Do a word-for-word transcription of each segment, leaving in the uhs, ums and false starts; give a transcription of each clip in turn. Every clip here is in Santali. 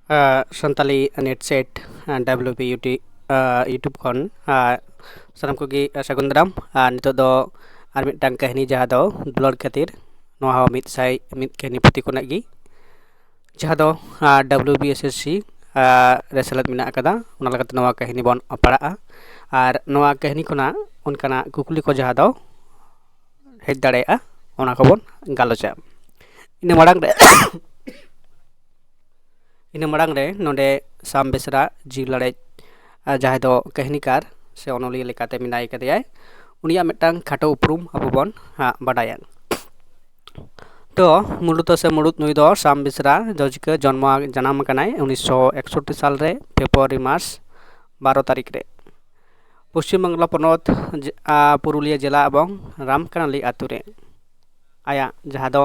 Santali net set W P U T YouTube ᱠᱷᱚᱱ ᱥᱟᱱᱟᱢ ᱠᱚᱜᱮ ᱥᱟᱹᱜᱩᱱ ᱫᱟᱨᱟᱢ᱾ ᱟᱨ ᱱᱤᱛᱚᱜ ᱫᱚ ᱟᱨ ᱢᱤᱫᱴᱟᱝ ᱠᱟᱹᱦᱱᱤ, ᱡᱟᱦᱟᱸ ᱫᱚ ᱫᱩᱞᱟᱹᱲ ᱠᱷᱟᱹᱛᱤᱨ, ᱱᱚᱣᱟ ᱦᱚᱸ ᱢᱤᱫ ᱥᱟᱭ ᱢᱤᱫ ᱠᱟᱹᱦᱱᱤ ᱯᱩᱛᱷᱤ ᱠᱷᱚᱱᱟᱜ ᱜᱮ, ᱡᱟᱦᱟᱸ ᱫᱚ W B S S C ᱨᱮ ᱥᱮᱞᱮᱫ ᱢᱮᱱᱟᱜ ᱟᱠᱟᱫᱟ᱾ ᱚᱱᱟ ᱞᱮᱠᱟᱛᱮ ᱱᱚᱣᱟ ᱠᱟᱹᱦᱱᱤ ᱵᱚᱱ ᱯᱟᱲᱦᱟᱜᱼᱟ᱾ ᱟᱨ ᱱᱚᱣᱟ ᱠᱟᱹᱦᱱᱤ ᱠᱷᱚᱱᱟᱜ ᱚᱱᱠᱟᱱᱟᱜ ᱠᱩᱠᱞᱤ ᱠᱚ ᱡᱟᱦᱟᱸ ᱫᱚ ᱦᱮᱡ ᱫᱟᱲᱮᱭᱟᱜᱼᱟ, ᱚᱱᱟ ᱠᱚᱵᱚᱱ ᱜᱟᱞᱚᱪᱟ᱾ ᱤᱱᱟᱹ ᱢᱟᱲᱟᱝ ᱨᱮ ᱤᱱᱟᱹ ᱢᱟᱲᱟᱝ ᱨᱮ ᱱᱚᱰᱮ ᱥᱟᱢ ᱵᱮᱥᱨᱟ ᱡᱤᱣᱤ ᱞᱟᱲᱮᱡ, ᱟᱨ ᱡᱟᱦᱟᱸᱭ ᱫᱚ ᱠᱟᱹᱦᱱᱤᱠᱟᱨ ᱥᱮ ᱚᱱᱚᱞᱤᱭᱟᱹ ᱞᱮᱠᱟᱛᱮ ᱢᱮᱱᱟᱭ ᱠᱟᱫᱮᱭᱟᱭ, ᱩᱱᱤᱭᱟᱜ ᱢᱤᱫᱴᱟᱝ ᱠᱷᱟᱴᱚ ᱩᱯᱨᱩᱢ ᱟᱵᱚ ᱵᱚᱱ ᱦᱟᱸᱜ ᱵᱟᱰᱟᱭᱟ᱾ ᱛᱚ ᱢᱩᱞᱩᱛᱚ ᱥᱮ ᱢᱩᱲᱩᱫ ᱱᱩᱭ ᱫᱚ ᱥᱟᱢ ᱵᱮᱥᱨᱟ ᱫᱚ ᱪᱤᱠᱟᱹ ᱡᱚᱱᱢᱚ ᱡᱟᱱᱟᱢ ᱟᱠᱟᱱᱟᱭ ᱩᱱᱤᱥᱥᱚ ᱮᱠᱥᱚᱴᱴᱤ ᱥᱟᱞ ᱨᱮ ᱯᱷᱮᱵᱽᱨᱩᱣᱟᱨᱤ ᱢᱟᱥ ᱵᱟᱨᱚ ᱛᱟᱹᱨᱤᱠᱷ ᱨᱮ᱾ ᱯᱚᱥᱪᱤᱢ ᱵᱟᱝᱞᱟ ᱯᱚᱱᱚᱛ ᱡᱮ-, ᱟ, ᱯᱩᱨᱩᱞᱤᱭᱟᱹ ᱡᱮᱞᱟ ᱮᱵᱚᱝ ᱨᱟᱢᱠᱟᱱᱟᱞᱤ ᱟᱛᱳ ᱨᱮ᱾ ᱟᱭᱟᱜ ᱡᱟᱦᱟᱸ ᱫᱚ,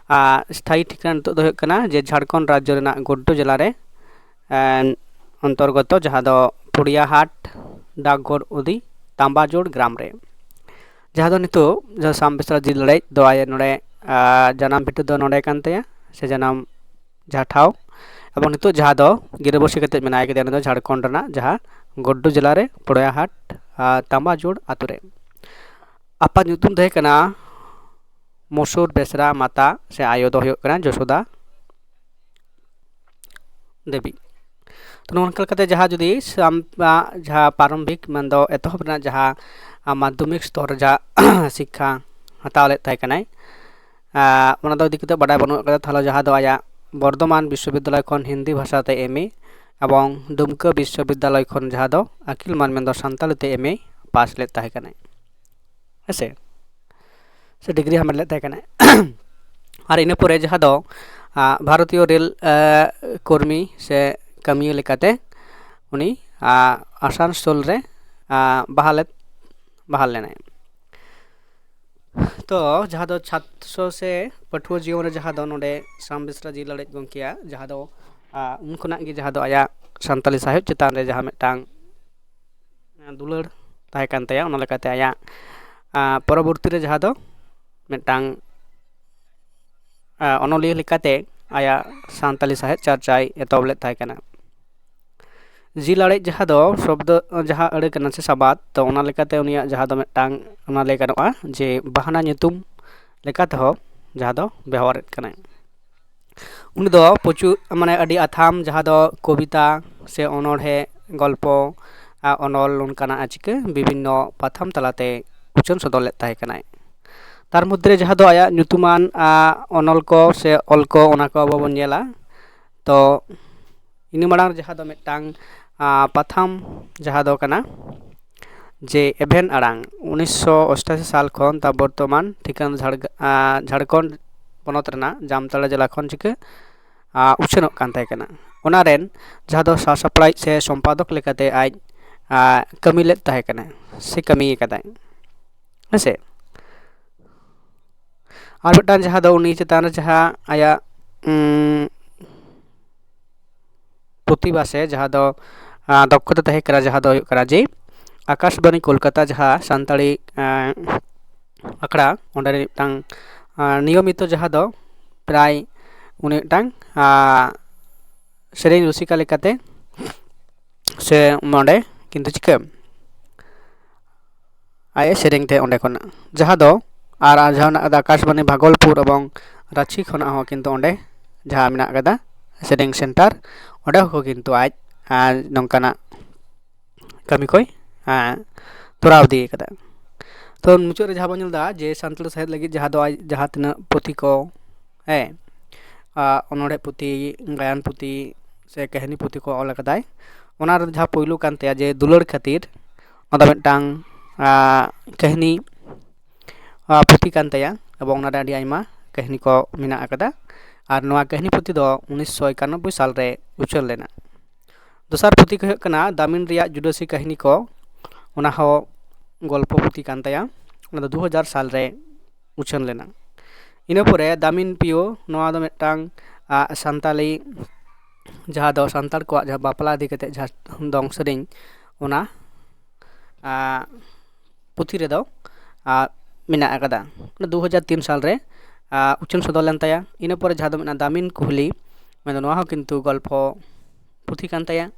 ᱟ, ᱥᱛᱷᱟᱭᱤ ᱴᱷᱤᱠᱟᱹᱱᱟ ᱱᱤᱛᱚᱜ ᱫᱚ ᱦᱩᱭᱩᱜ ᱠᱟᱱᱟ ᱡᱮ ᱡᱷᱟᱲᱠᱷᱚᱸᱰ ᱨᱟᱡᱽᱡᱚ ᱨᱮᱱᱟᱜ ᱜᱚᱰᱰᱚ ᱡᱮᱞᱟ ᱨᱮ, ᱮᱱ, ᱚᱱᱛᱚᱨᱜᱚᱛᱚ, ᱡᱟᱦᱟᱸ ᱫᱚ ᱯᱩᱲᱤᱭᱟᱦᱟᱴ, ᱰᱟᱠᱜᱚᱲ ᱩᱫᱤ, ᱛᱟᱢᱵᱟᱡᱳᱲ ᱜᱨᱟᱢ ᱨᱮ᱾ ᱡᱟᱦᱟᱸ ᱫᱚ ᱱᱤᱛᱚᱜ ᱡᱟᱦᱟᱸ ᱥᱟᱢ ᱵᱮᱥᱨᱟ ᱡᱤᱞ ᱞᱟᱹᱲᱮᱡ ᱫᱚ ᱟᱭᱟᱜ ᱱᱚᱰᱮ, ᱟ, ᱡᱟᱱᱟᱢ ᱵᱷᱤᱴᱟᱹ ᱫᱚ ᱱᱚᱰᱮ ᱠᱟᱱ ᱛᱟᱭᱟ, ᱥᱮ ᱡᱟᱱᱟᱢ ᱡᱟᱦᱟᱸ ᱴᱷᱟᱣ᱾ ᱮᱵᱚᱝ ᱱᱤᱛᱚᱜ ᱡᱟᱦᱟᱸ ᱫᱚ ᱜᱤᱨᱟᱹᱵᱟᱹᱥᱤ ᱠᱟᱛᱮ ᱢᱮᱱᱟᱭ ᱠᱟᱫᱮᱭᱟ, ᱩᱱᱤ ᱫᱚ ᱡᱷᱟᱲᱠᱷᱚᱸᱰ ᱨᱮᱱᱟᱜ ᱡᱟᱦᱟᱸ ᱜᱚᱰᱰᱚ ᱡᱮᱞᱟ ᱨᱮ ᱯᱩᱲᱤᱭᱟᱦᱟᱴ, ᱟ, ᱛᱟᱢᱵᱟᱡᱳᱲ ᱟᱛᱳ ᱨᱮ᱾ ᱟᱯᱟᱛ ᱧᱩᱛᱩᱢ ᱛᱟᱦᱮᱸ ᱠᱟᱱᱟ ᱢᱚᱥᱩᱨ ᱵᱮᱥᱨᱟ, ᱢᱟᱛᱟ ᱥᱮ ᱟᱭᱳ ᱫᱚ ᱦᱩᱭᱩᱜ ᱠᱟᱱᱟ ᱡᱚᱥᱳᱫᱟ ᱫᱮᱵᱤ᱾ ᱛᱚ, ᱱᱚᱜᱼᱚ ᱱᱚᱝᱠᱟ ᱞᱮᱠᱟᱛᱮ ᱡᱟᱦᱟᱸ ᱡᱩᱫᱤ ᱥᱟᱢ-, ᱟ, ᱡᱟᱦᱟᱸ ᱯᱟᱨᱚᱢᱵᱷᱤᱠ ᱢᱮᱱᱫᱚ ᱮᱛᱚᱦᱚᱵ ᱨᱮᱱᱟᱜ ᱡᱟᱦᱟᱸ, ᱟ, ᱢᱟᱫᱽᱫᱷᱚᱢᱤᱠ ᱥᱛᱚᱨ ᱨᱮ ᱡᱟᱦᱟᱸ ᱥᱤᱠᱠᱷᱟ ᱦᱟᱛᱟᱣ ᱞᱮᱫ ᱛᱟᱦᱮᱸ ᱠᱟᱱᱟᱭ, ᱟ, ᱚᱱᱟ ᱫᱚ ᱤᱫᱤ ᱠᱟᱛᱮ ᱵᱟᱰᱟᱭ ᱵᱟᱹᱱᱩᱜ ᱟᱠᱟᱫᱟ᱾ ᱛᱟᱦᱚᱞᱮ ᱡᱟᱦᱟᱸ ᱫᱚ ᱟᱭᱟᱜ ᱵᱚᱨᱫᱷᱚᱢᱟᱱ ᱵᱤᱥᱥᱚᱵᱤᱫᱽᱫᱟᱞᱚᱭ ᱠᱷᱚᱱ ᱦᱤᱱᱫᱤ ᱵᱷᱟᱥᱟ ᱛᱮ ᱮᱢ ᱮ ᱮᱵᱚᱝ ᱰᱩᱢᱠᱟᱹ ᱵᱤᱥᱥᱚᱵᱤᱫᱽᱫᱟᱞᱚᱭ ᱠᱷᱚᱱ ᱡᱟᱦᱟᱸ ᱫᱚ ᱟᱹᱠᱤᱞ ᱢᱟᱱ ᱢᱮᱱᱫᱚ ᱥᱟᱱᱛᱟᱞᱤ ᱛᱮ ᱮᱢ ᱮ ᱯᱟᱥ ᱞᱮᱫ ᱛᱟᱦᱮᱸ ᱠᱟᱱᱟᱭ, ᱦᱮᱸᱥᱮ, ᱥᱮ ᱰᱤᱜᱽᱨᱤ ᱦᱟᱢᱮᱴ ᱞᱮᱫ ᱛᱟᱦᱮᱸ ᱠᱟᱱᱟᱭ᱾ ᱟᱨ ᱤᱱᱟᱹ ᱯᱚᱨᱮ ᱡᱟᱦᱟᱸ ᱫᱚ, ᱟ, ᱵᱷᱟᱨᱚᱛᱤᱭᱚ ᱨᱮᱞ, ᱟ, ᱠᱚᱨᱢᱤ ᱥᱮ ᱠᱟᱹᱢᱤᱭᱟᱹ ᱞᱮᱠᱟᱛᱮ ᱩᱱᱤ, ᱟ, ᱟᱥᱟᱱᱥᱳᱞ ᱨᱮ, ᱟ, ᱵᱟᱦᱟᱞ ᱮᱫ-, ᱵᱟᱦᱟᱞ ᱞᱮᱱᱟᱭ᱾ ᱛᱚ ᱡᱟᱦᱟᱸ ᱫᱚ ᱪᱷᱟᱛᱨᱚ ᱥᱮ ᱯᱟᱹᱴᱷᱩᱣᱟᱹ ᱡᱤᱭᱚᱱ ᱨᱮ ᱡᱟᱦᱟᱸ ᱫᱚ ᱱᱚᱰᱮ ᱥᱟᱢ ᱵᱮᱥᱨᱟ ᱡᱤᱞ ᱞᱟᱲᱮᱡ ᱜᱚᱢᱠᱮᱭᱟᱜ ᱡᱟᱦᱟᱸ ᱫᱚ, ᱟ, ᱩᱱ ᱠᱷᱚᱱᱟᱜ ᱜᱮ ᱡᱟᱦᱟᱸ ᱫᱚ ᱟᱭᱟᱜ ᱥᱟᱱᱛᱟᱞᱤ ᱥᱟᱶᱦᱮᱫ ᱪᱮᱛᱟᱱ ᱨᱮ ᱡᱟᱦᱟᱸ ᱢᱤᱫᱴᱟᱝ ᱫᱩᱞᱟᱹᱲ ᱛᱟᱦᱮᱸ ᱠᱟᱱ ᱛᱟᱭᱟ, ᱚᱱᱟ ᱞᱮᱠᱟᱛᱮ ᱟᱭᱟᱜ, ᱟ, ᱯᱚᱨᱚᱵᱚᱨᱛᱤ ᱨᱮ ᱡᱟᱦᱟᱸ ᱫᱚ ᱢᱤᱫᱴᱟᱝ, ᱟ, ᱚᱱᱚᱞᱤᱭᱟᱹ ᱞᱮᱠᱟᱛᱮ ᱟᱭᱟᱜ ᱥᱟᱱᱛᱟᱞᱤ ᱥᱟᱶᱦᱮᱫ ᱪᱟᱨᱪᱟᱭ ᱮᱛᱚᱦᱚᱵ ᱞᱮᱫ ᱛᱟᱦᱮᱸ ᱠᱟᱱᱟ᱾ ᱡᱤᱞ ᱟᱲᱮᱡ ᱡᱟᱦᱟᱸ ᱫᱚ ᱥᱚᱵᱫᱚ, ᱡᱟᱦᱟᱸ ᱟᱹᱲᱟᱹ ᱠᱟᱱᱟ ᱥᱮ ᱥᱟᱵᱟᱫ, ᱛᱚ ᱚᱱᱟ ᱞᱮᱠᱟᱛᱮ ᱩᱱᱤᱭᱟᱜ ᱡᱟᱦᱟᱸ ᱫᱚ ᱢᱤᱫᱴᱟᱝ, ᱚᱱᱟ ᱞᱟᱹᱭ ᱜᱟᱱᱚᱜᱼᱟ ᱡᱮ ᱵᱟᱦᱱᱟ ᱧᱩᱛᱩᱢ ᱞᱮᱠᱟ ᱛᱮᱦᱚᱸ ᱡᱟᱦᱟᱸ ᱫᱚ ᱵᱮᱣᱦᱟᱨᱮᱫ ᱠᱟᱱᱟᱭ᱾ ᱩᱱᱤ ᱫᱚ ᱯᱨᱚᱪᱩᱨ, ᱢᱟᱱᱮ ᱟᱹᱰᱤ ᱟᱛᱷᱟᱢ ᱡᱟᱦᱟᱸ ᱫᱚ ᱠᱚᱵᱤᱛᱟ ᱥᱮ ᱚᱱᱚᱬᱦᱮ, ᱜᱚᱞᱯᱚ, ᱟ, ᱚᱱᱚᱞ, ᱱᱚᱝᱠᱟᱱᱟᱜ ᱪᱤᱠᱟᱹ ᱵᱤᱵᱷᱤᱱᱱᱚ ᱯᱟᱛᱷᱟᱢ ᱛᱟᱞᱟᱛᱮ ᱩᱪᱷᱟᱹᱱ ᱥᱚᱫᱚᱨ ᱞᱮᱫ ᱛᱟᱦᱮᱸ ᱠᱟᱱᱟᱭ᱾ ᱛᱟᱨ ᱢᱚᱫᱽᱫᱷᱮ ᱨᱮ ᱡᱟᱦᱟᱸ ᱫᱚ ᱟᱭᱟᱜ ᱧᱩᱛᱩᱢᱟᱱ, ᱟ, ᱚᱱᱚᱞ ᱠᱚ ᱥᱮ ᱚᱞ ᱠᱚ, ᱚᱱᱟ ᱠᱚ ᱟᱵᱚ ᱵᱚᱱ ᱧᱮᱞᱟ᱾ ᱛᱚ ᱤᱱᱟᱹ ᱢᱟᱲᱟᱝ ᱨᱮ ᱡᱟᱦᱟᱸ ᱫᱚ ᱢᱤᱫᱴᱟᱝ, ᱟ, ᱯᱟᱛᱷᱟᱢ ᱡᱟᱦᱟᱸ ᱫᱚ ᱠᱟᱱᱟ ᱡᱮ ᱮᱵᱷᱮᱱ ᱟᱲᱟᱝ, ᱩᱱᱤᱥᱥᱚ ᱚᱥᱴᱟᱥᱤ ᱥᱟᱞ ᱠᱷᱚᱱ ᱛᱟ ᱵᱚᱨᱛᱚᱢᱟᱱ ᱴᱷᱤᱠᱟᱹᱱ ᱡᱷᱟᱲᱜ-, ᱟ, ᱡᱷᱟᱲᱠᱷᱚᱸᱰ ᱯᱚᱱᱚᱛ ᱨᱮᱱᱟᱜ ᱡᱟᱢᱛᱟᱲᱟ ᱡᱮᱞᱟ ᱠᱷᱚᱱ ᱪᱤᱠᱟᱹ, ᱟ, ᱩᱪᱷᱟᱹᱱᱚᱜ ᱠᱟᱱ ᱛᱟᱦᱮᱸ ᱠᱟᱱᱟ᱾ ᱚᱱᱟ ᱨᱮᱱ ᱡᱟᱦᱟᱸ ᱫᱚ ᱥᱟᱥᱟᱯᱲᱟᱣᱤᱡ ᱥᱮ ᱥᱚᱢᱯᱟᱫᱚᱠ ᱞᱮᱠᱟᱛᱮ ᱟᱡ, ᱟ, ᱠᱟᱹᱢᱤ ᱞᱮᱫ ᱛᱟᱦᱮᱸ ᱠᱟᱱᱟ ᱥᱮ ᱠᱟᱹᱢᱤ ᱟᱠᱟᱫᱟᱭ, ᱦᱮᱸᱥᱮ᱾ ᱟᱨ ᱢᱤᱫᱴᱟᱝ ᱡᱟᱦᱟᱸ ᱫᱚ ᱩᱱᱤ ᱪᱮᱛᱟᱱ ᱨᱮ ᱡᱟᱦᱟᱸ ᱟᱭᱟᱜ, ᱩᱸ, ᱯᱨᱚᱛᱤᱵᱷᱟ ᱥᱮ ᱡᱟᱦᱟᱸ ᱫᱚ, ᱟᱸ, ᱫᱚᱠᱷᱚᱛᱟ ᱛᱟᱦᱮᱸ ᱠᱟᱱᱟ, ᱡᱟᱦᱟᱸ ᱫᱚ ᱦᱩᱭᱩᱜ ᱠᱟᱱᱟ ᱡᱮ ᱟᱠᱟᱥᱵᱟᱱᱤ ᱠᱳᱞᱠᱟᱛᱟ ᱡᱟᱦᱟᱸ ᱥᱟᱱᱛᱟᱲᱤ, ᱟᱸ, ᱟᱠᱷᱲᱟ, ᱚᱸᱰᱮ ᱨᱮ ᱢᱤᱫᱴᱟᱝ, ᱟᱸ, ᱱᱤᱭᱚᱢᱤᱛᱚ ᱡᱟᱦᱟᱸ ᱫᱚ ᱯᱨᱟᱭ ᱩᱱᱤ ᱢᱤᱫᱴᱟᱝ, ᱟᱸ, ᱥᱮᱨᱮᱧ ᱨᱩᱥᱤᱠᱟ ᱞᱮᱠᱟᱛᱮ ᱥᱮ ᱚᱸᱰᱮ ᱠᱤᱱᱛᱩ ᱪᱤᱠᱟᱹ ᱟᱡ ᱮ ᱥᱮᱨᱮᱧ ᱛᱮ ᱚᱸᱰᱮ ᱠᱷᱚᱱᱟᱜ, ᱡᱟᱦᱟᱸ ᱫᱚ ᱟᱨ, ᱟᱨ ᱡᱟᱦᱟᱸ ᱢᱮᱱᱟᱜ ᱟᱠᱟᱫᱟ ᱟᱠᱟᱥᱵᱟᱱᱤ ᱵᱷᱟᱜᱚᱞᱯᱩᱨ ᱮᱵᱚᱝ ᱨᱟᱸᱪᱤ ᱠᱷᱚᱱᱟᱜ ᱦᱚᱸ ᱠᱤᱱᱛᱩ ᱚᱸᱰᱮ ᱡᱟᱦᱟᱸ ᱢᱮᱱᱟᱜ ᱟᱠᱟᱫᱟ ᱥᱮᱨᱮᱧ ᱥᱮᱱᱴᱟᱨ, ᱚᱸᱰᱮ ᱦᱚᱸ ᱠᱤᱱᱛᱩ ᱟᱡ, ᱟᱨ ᱱᱚᱝᱠᱟᱱᱟᱜ ᱠᱟᱹᱢᱤ ᱠᱚᱭ, ᱟᱨ ᱛᱚᱨᱟᱣ ᱤᱫᱤ ᱟᱠᱟᱫᱟ᱾ ᱛᱚ ᱢᱩᱪᱟᱹᱫ ᱨᱮ ᱡᱟᱦᱟᱸ ᱵᱚᱱ ᱧᱮᱞ ᱮᱫᱟ ᱡᱮ ᱥᱟᱱᱛᱟᱲ ᱥᱟᱶᱦᱮᱫ ᱞᱟᱹᱜᱤᱫ ᱡᱟᱦᱟᱸ ᱫᱚ ᱟᱡ ᱡᱟᱦᱟᱸ ᱛᱤᱱᱟᱹᱜ ᱯᱩᱛᱷᱤ ᱠᱚ, ᱦᱮᱸ, ᱟᱨ ᱚᱱᱚᱬᱦᱮ ᱯᱩᱛᱷᱤ, ᱜᱟᱭᱟᱱ ᱯᱩᱛᱷᱤ ᱥᱮ ᱠᱟᱹᱦᱱᱤ ᱯᱩᱛᱷᱤ ᱠᱚ ᱚᱞ ᱟᱠᱟᱫᱟᱭ, ᱚᱱᱟ ᱨᱮ ᱡᱟᱦᱟᱸ ᱯᱩᱭᱞᱩ ᱠᱟᱱ ᱛᱟᱭᱟ ᱡᱮ ᱫᱩᱞᱟᱹᱲ ᱠᱷᱟᱹᱛᱤᱨ, ᱚᱱᱟ ᱫᱚ ᱢᱤᱫᱴᱟᱝ, ᱟᱨ, ᱠᱟᱹᱦᱱᱤ, ᱟᱨ, ᱯᱩᱛᱷᱤ ᱠᱟᱱ ᱛᱟᱭᱟ, ᱮᱵᱚᱝ ᱚᱱᱟ ᱨᱮ ᱟᱹᱰᱤ ᱟᱭᱢᱟ ᱠᱟᱹᱦᱱᱤ ᱠᱚ ᱢᱮᱱᱟᱜ ᱟᱠᱟᱫᱟ᱾ ᱟᱨ ᱱᱚᱣᱟ ᱠᱟᱹᱦᱱᱤ ᱯᱩᱛᱷᱤ ᱫᱚ ᱩᱱᱤᱥᱥᱚ ᱮᱠᱟᱱᱚᱵᱵᱳᱭ ᱥᱟᱞ ᱨᱮ ᱩᱪᱷᱟᱹᱱ ᱞᱮᱱᱟ᱾ ᱫᱚᱥᱟᱨ ᱯᱩᱛᱷᱤ ᱠᱚ ᱦᱩᱭᱩᱜ ᱠᱟᱱᱟ ᱫᱟᱢᱤᱱ ᱨᱮᱭᱟᱜ ᱡᱩᱰᱟᱹᱥᱤ ᱠᱟᱹᱦᱱᱤ ᱠᱚ, ᱚᱱᱟ ᱦᱚᱸ ᱜᱚᱞᱯᱚ ᱯᱩᱛᱷᱤ ᱠᱟᱱ ᱛᱟᱭᱟ, ᱚᱱᱟ ᱫᱚ ᱫᱩ ᱦᱟᱡᱟᱨ ᱥᱟᱞ ᱨᱮ ᱩᱪᱷᱟᱹᱱ ᱞᱮᱱᱟ᱾ ᱤᱱᱟᱹ ᱯᱚᱨᱮ ᱫᱟᱢᱤᱱ ᱯᱤᱭᱳ, ᱱᱚᱣᱟ ᱫᱚ ᱢᱤᱫᱴᱟᱝ, ᱟᱜ, ᱥᱟᱱᱛᱟᱞᱤ, ᱡᱟᱦᱟᱸ ᱫᱚ ᱥᱟᱱᱛᱟᱲ ᱠᱚᱣᱟᱜ ᱡᱟᱦᱟᱸ ᱵᱟᱯᱞᱟ ᱤᱫᱤ ᱠᱟᱛᱮ ᱡᱟᱦᱟᱸ ᱫᱚᱝ ᱥᱮᱨᱮᱧ, ᱚᱱᱟ, ᱟᱜ, ᱯᱩᱛᱷᱤ ᱨᱮᱫᱚ, ᱟᱜ, ᱢᱮᱱᱟᱜ ᱟᱠᱟᱫᱟ᱾ ᱚᱱᱟ ᱫᱩ ᱦᱟᱡᱟᱨ ᱛᱤᱱ ᱥᱟᱞ ᱨᱮ ᱩᱪᱷᱟᱹᱱ ᱥᱚᱫᱚᱨ ᱞᱮᱱ ᱛᱟᱭᱟ᱾ ᱤᱱᱟᱹ ᱯᱚᱨᱮ ᱡᱟᱦᱟᱸ ᱫᱚ ᱢᱮᱱᱟᱜᱼᱟ ᱫᱟᱢᱤᱱ ᱠᱩᱦᱞᱤ, ᱢᱮᱱᱫᱚ ᱱᱚᱣᱟ ᱦᱚᱸ ᱠᱤᱱᱛᱩ ᱜᱚᱞᱯᱷᱚ ᱯᱩᱛᱷᱤ ᱠᱟᱱ ᱛᱟᱭᱟ,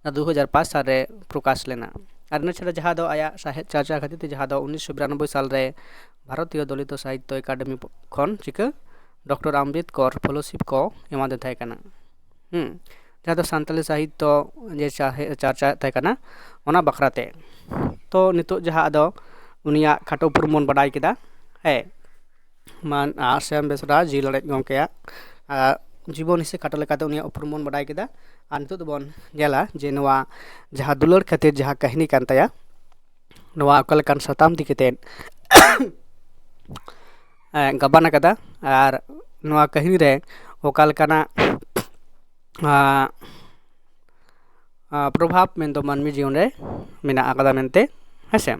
ᱚᱱᱟ ᱫᱩ ᱦᱟᱡᱟᱨ ᱯᱟᱸᱪ ᱥᱟᱞ ᱨᱮ ᱯᱨᱚᱠᱟᱥ ᱞᱮᱱᱟ᱾ ᱟᱨ ᱤᱱᱟᱹ ᱪᱷᱟᱰᱟ ᱡᱟᱦᱟᱸ ᱫᱚ ᱟᱭᱟᱜ ᱥᱟᱶᱦᱮᱫ ᱪᱟᱨᱪᱟ ᱠᱷᱟᱹᱛᱤᱨ ᱛᱮ ᱡᱟᱦᱟᱸ ᱫᱚ ᱩᱱᱤᱥᱥᱚ ᱵᱤᱨᱟᱱᱚᱵᱵᱳᱭ ᱥᱟᱞ ᱨᱮ ᱵᱷᱟᱨᱚᱛᱤᱭᱚ ᱫᱚᱞᱤᱛᱚ ᱥᱟᱦᱤᱛᱛᱚ ᱮᱠᱟᱰᱮᱢᱤ ᱠᱷᱚᱱ ᱪᱤᱠᱟᱹ ᱰᱚᱠᱴᱚᱨ ᱟᱢᱵᱮᱫᱠᱚᱨ ᱯᱷᱮᱞᱳᱥᱤᱯ ᱠᱚ ᱮᱢᱟᱫᱮ ᱛᱟᱦᱮᱸ ᱠᱟᱱᱟ᱾ ᱦᱩᱸ, ᱡᱟᱦᱟᱸ ᱫᱚ ᱥᱟᱱᱛᱟᱞᱤ ᱥᱟᱦᱤᱛᱛᱚ ᱡᱮ ᱪᱟᱦᱮ-, ᱪᱟᱨᱪᱟᱭᱮᱫ ᱛᱟᱦᱮᱸ ᱠᱟᱱᱟ, ᱚᱱᱟ ᱵᱟᱠᱷᱨᱟ ᱛᱮ᱾ ᱛᱚ ᱱᱤᱛᱚᱜ ᱡᱟᱦᱟᱸ ᱟᱫᱚ ᱩᱱᱤᱭᱟᱜ ᱠᱷᱟᱴᱚ ᱩᱯᱨᱩᱢ ᱵᱚᱱ ᱵᱟᱰᱟᱭ ᱠᱮᱫᱟ, ᱦᱮᱸ, ᱢᱟᱱ ᱟᱨ ᱥᱮᱢ ᱵᱮᱥᱨᱟ ᱡᱤᱞ ᱞᱟᱲᱮᱡ ᱜᱚᱢᱠᱮᱭᱟᱜ ᱟᱨ ᱡᱤᱵᱚᱱ ᱦᱤᱸᱥᱤ ᱠᱷᱟᱴᱚ ᱞᱮᱠᱟᱛᱮ ᱩᱱᱤᱭᱟᱜ ᱩᱯᱨᱩᱢ ᱵᱚᱱ ᱵᱟᱰᱟᱭ ᱠᱮᱫᱟ᱾ ᱟᱨ ᱱᱤᱛᱚᱜ ᱫᱚᱵᱚᱱ ᱧᱮᱞᱟ ᱡᱮ ᱱᱚᱣᱟ ᱡᱟᱦᱟᱸ ᱫᱩᱞᱟᱹᱲ ᱠᱷᱟᱹᱛᱤᱨ ᱡᱟᱦᱟᱸ ᱠᱟᱹᱦᱱᱤ ᱠᱟᱱ ᱛᱟᱭᱟ, ᱱᱚᱣᱟ ᱚᱠᱟ ᱞᱮᱠᱟᱱ ᱥᱟᱛᱟᱢ ᱤᱫᱤ ᱠᱟᱛᱮᱫ ᱮ, ᱜᱟᱵᱟᱱ ᱟᱠᱟᱫᱟ, ᱟᱨ ᱱᱚᱣᱟ ᱠᱟᱹᱦᱱᱤ ᱨᱮ ᱚᱠᱟ ᱞᱮᱠᱟᱱᱟᱜ, ᱟ, ᱟ, ᱯᱨᱚᱵᱷᱟᱵᱽ ᱢᱮᱱᱫᱚ ᱢᱟᱹᱱᱢᱤ ᱡᱤᱭᱚᱱ ᱨᱮ ᱢᱮᱱᱟᱜ ᱟᱠᱟᱫᱟ ᱢᱮᱱᱛᱮ, ᱦᱮᱸᱥᱮ᱾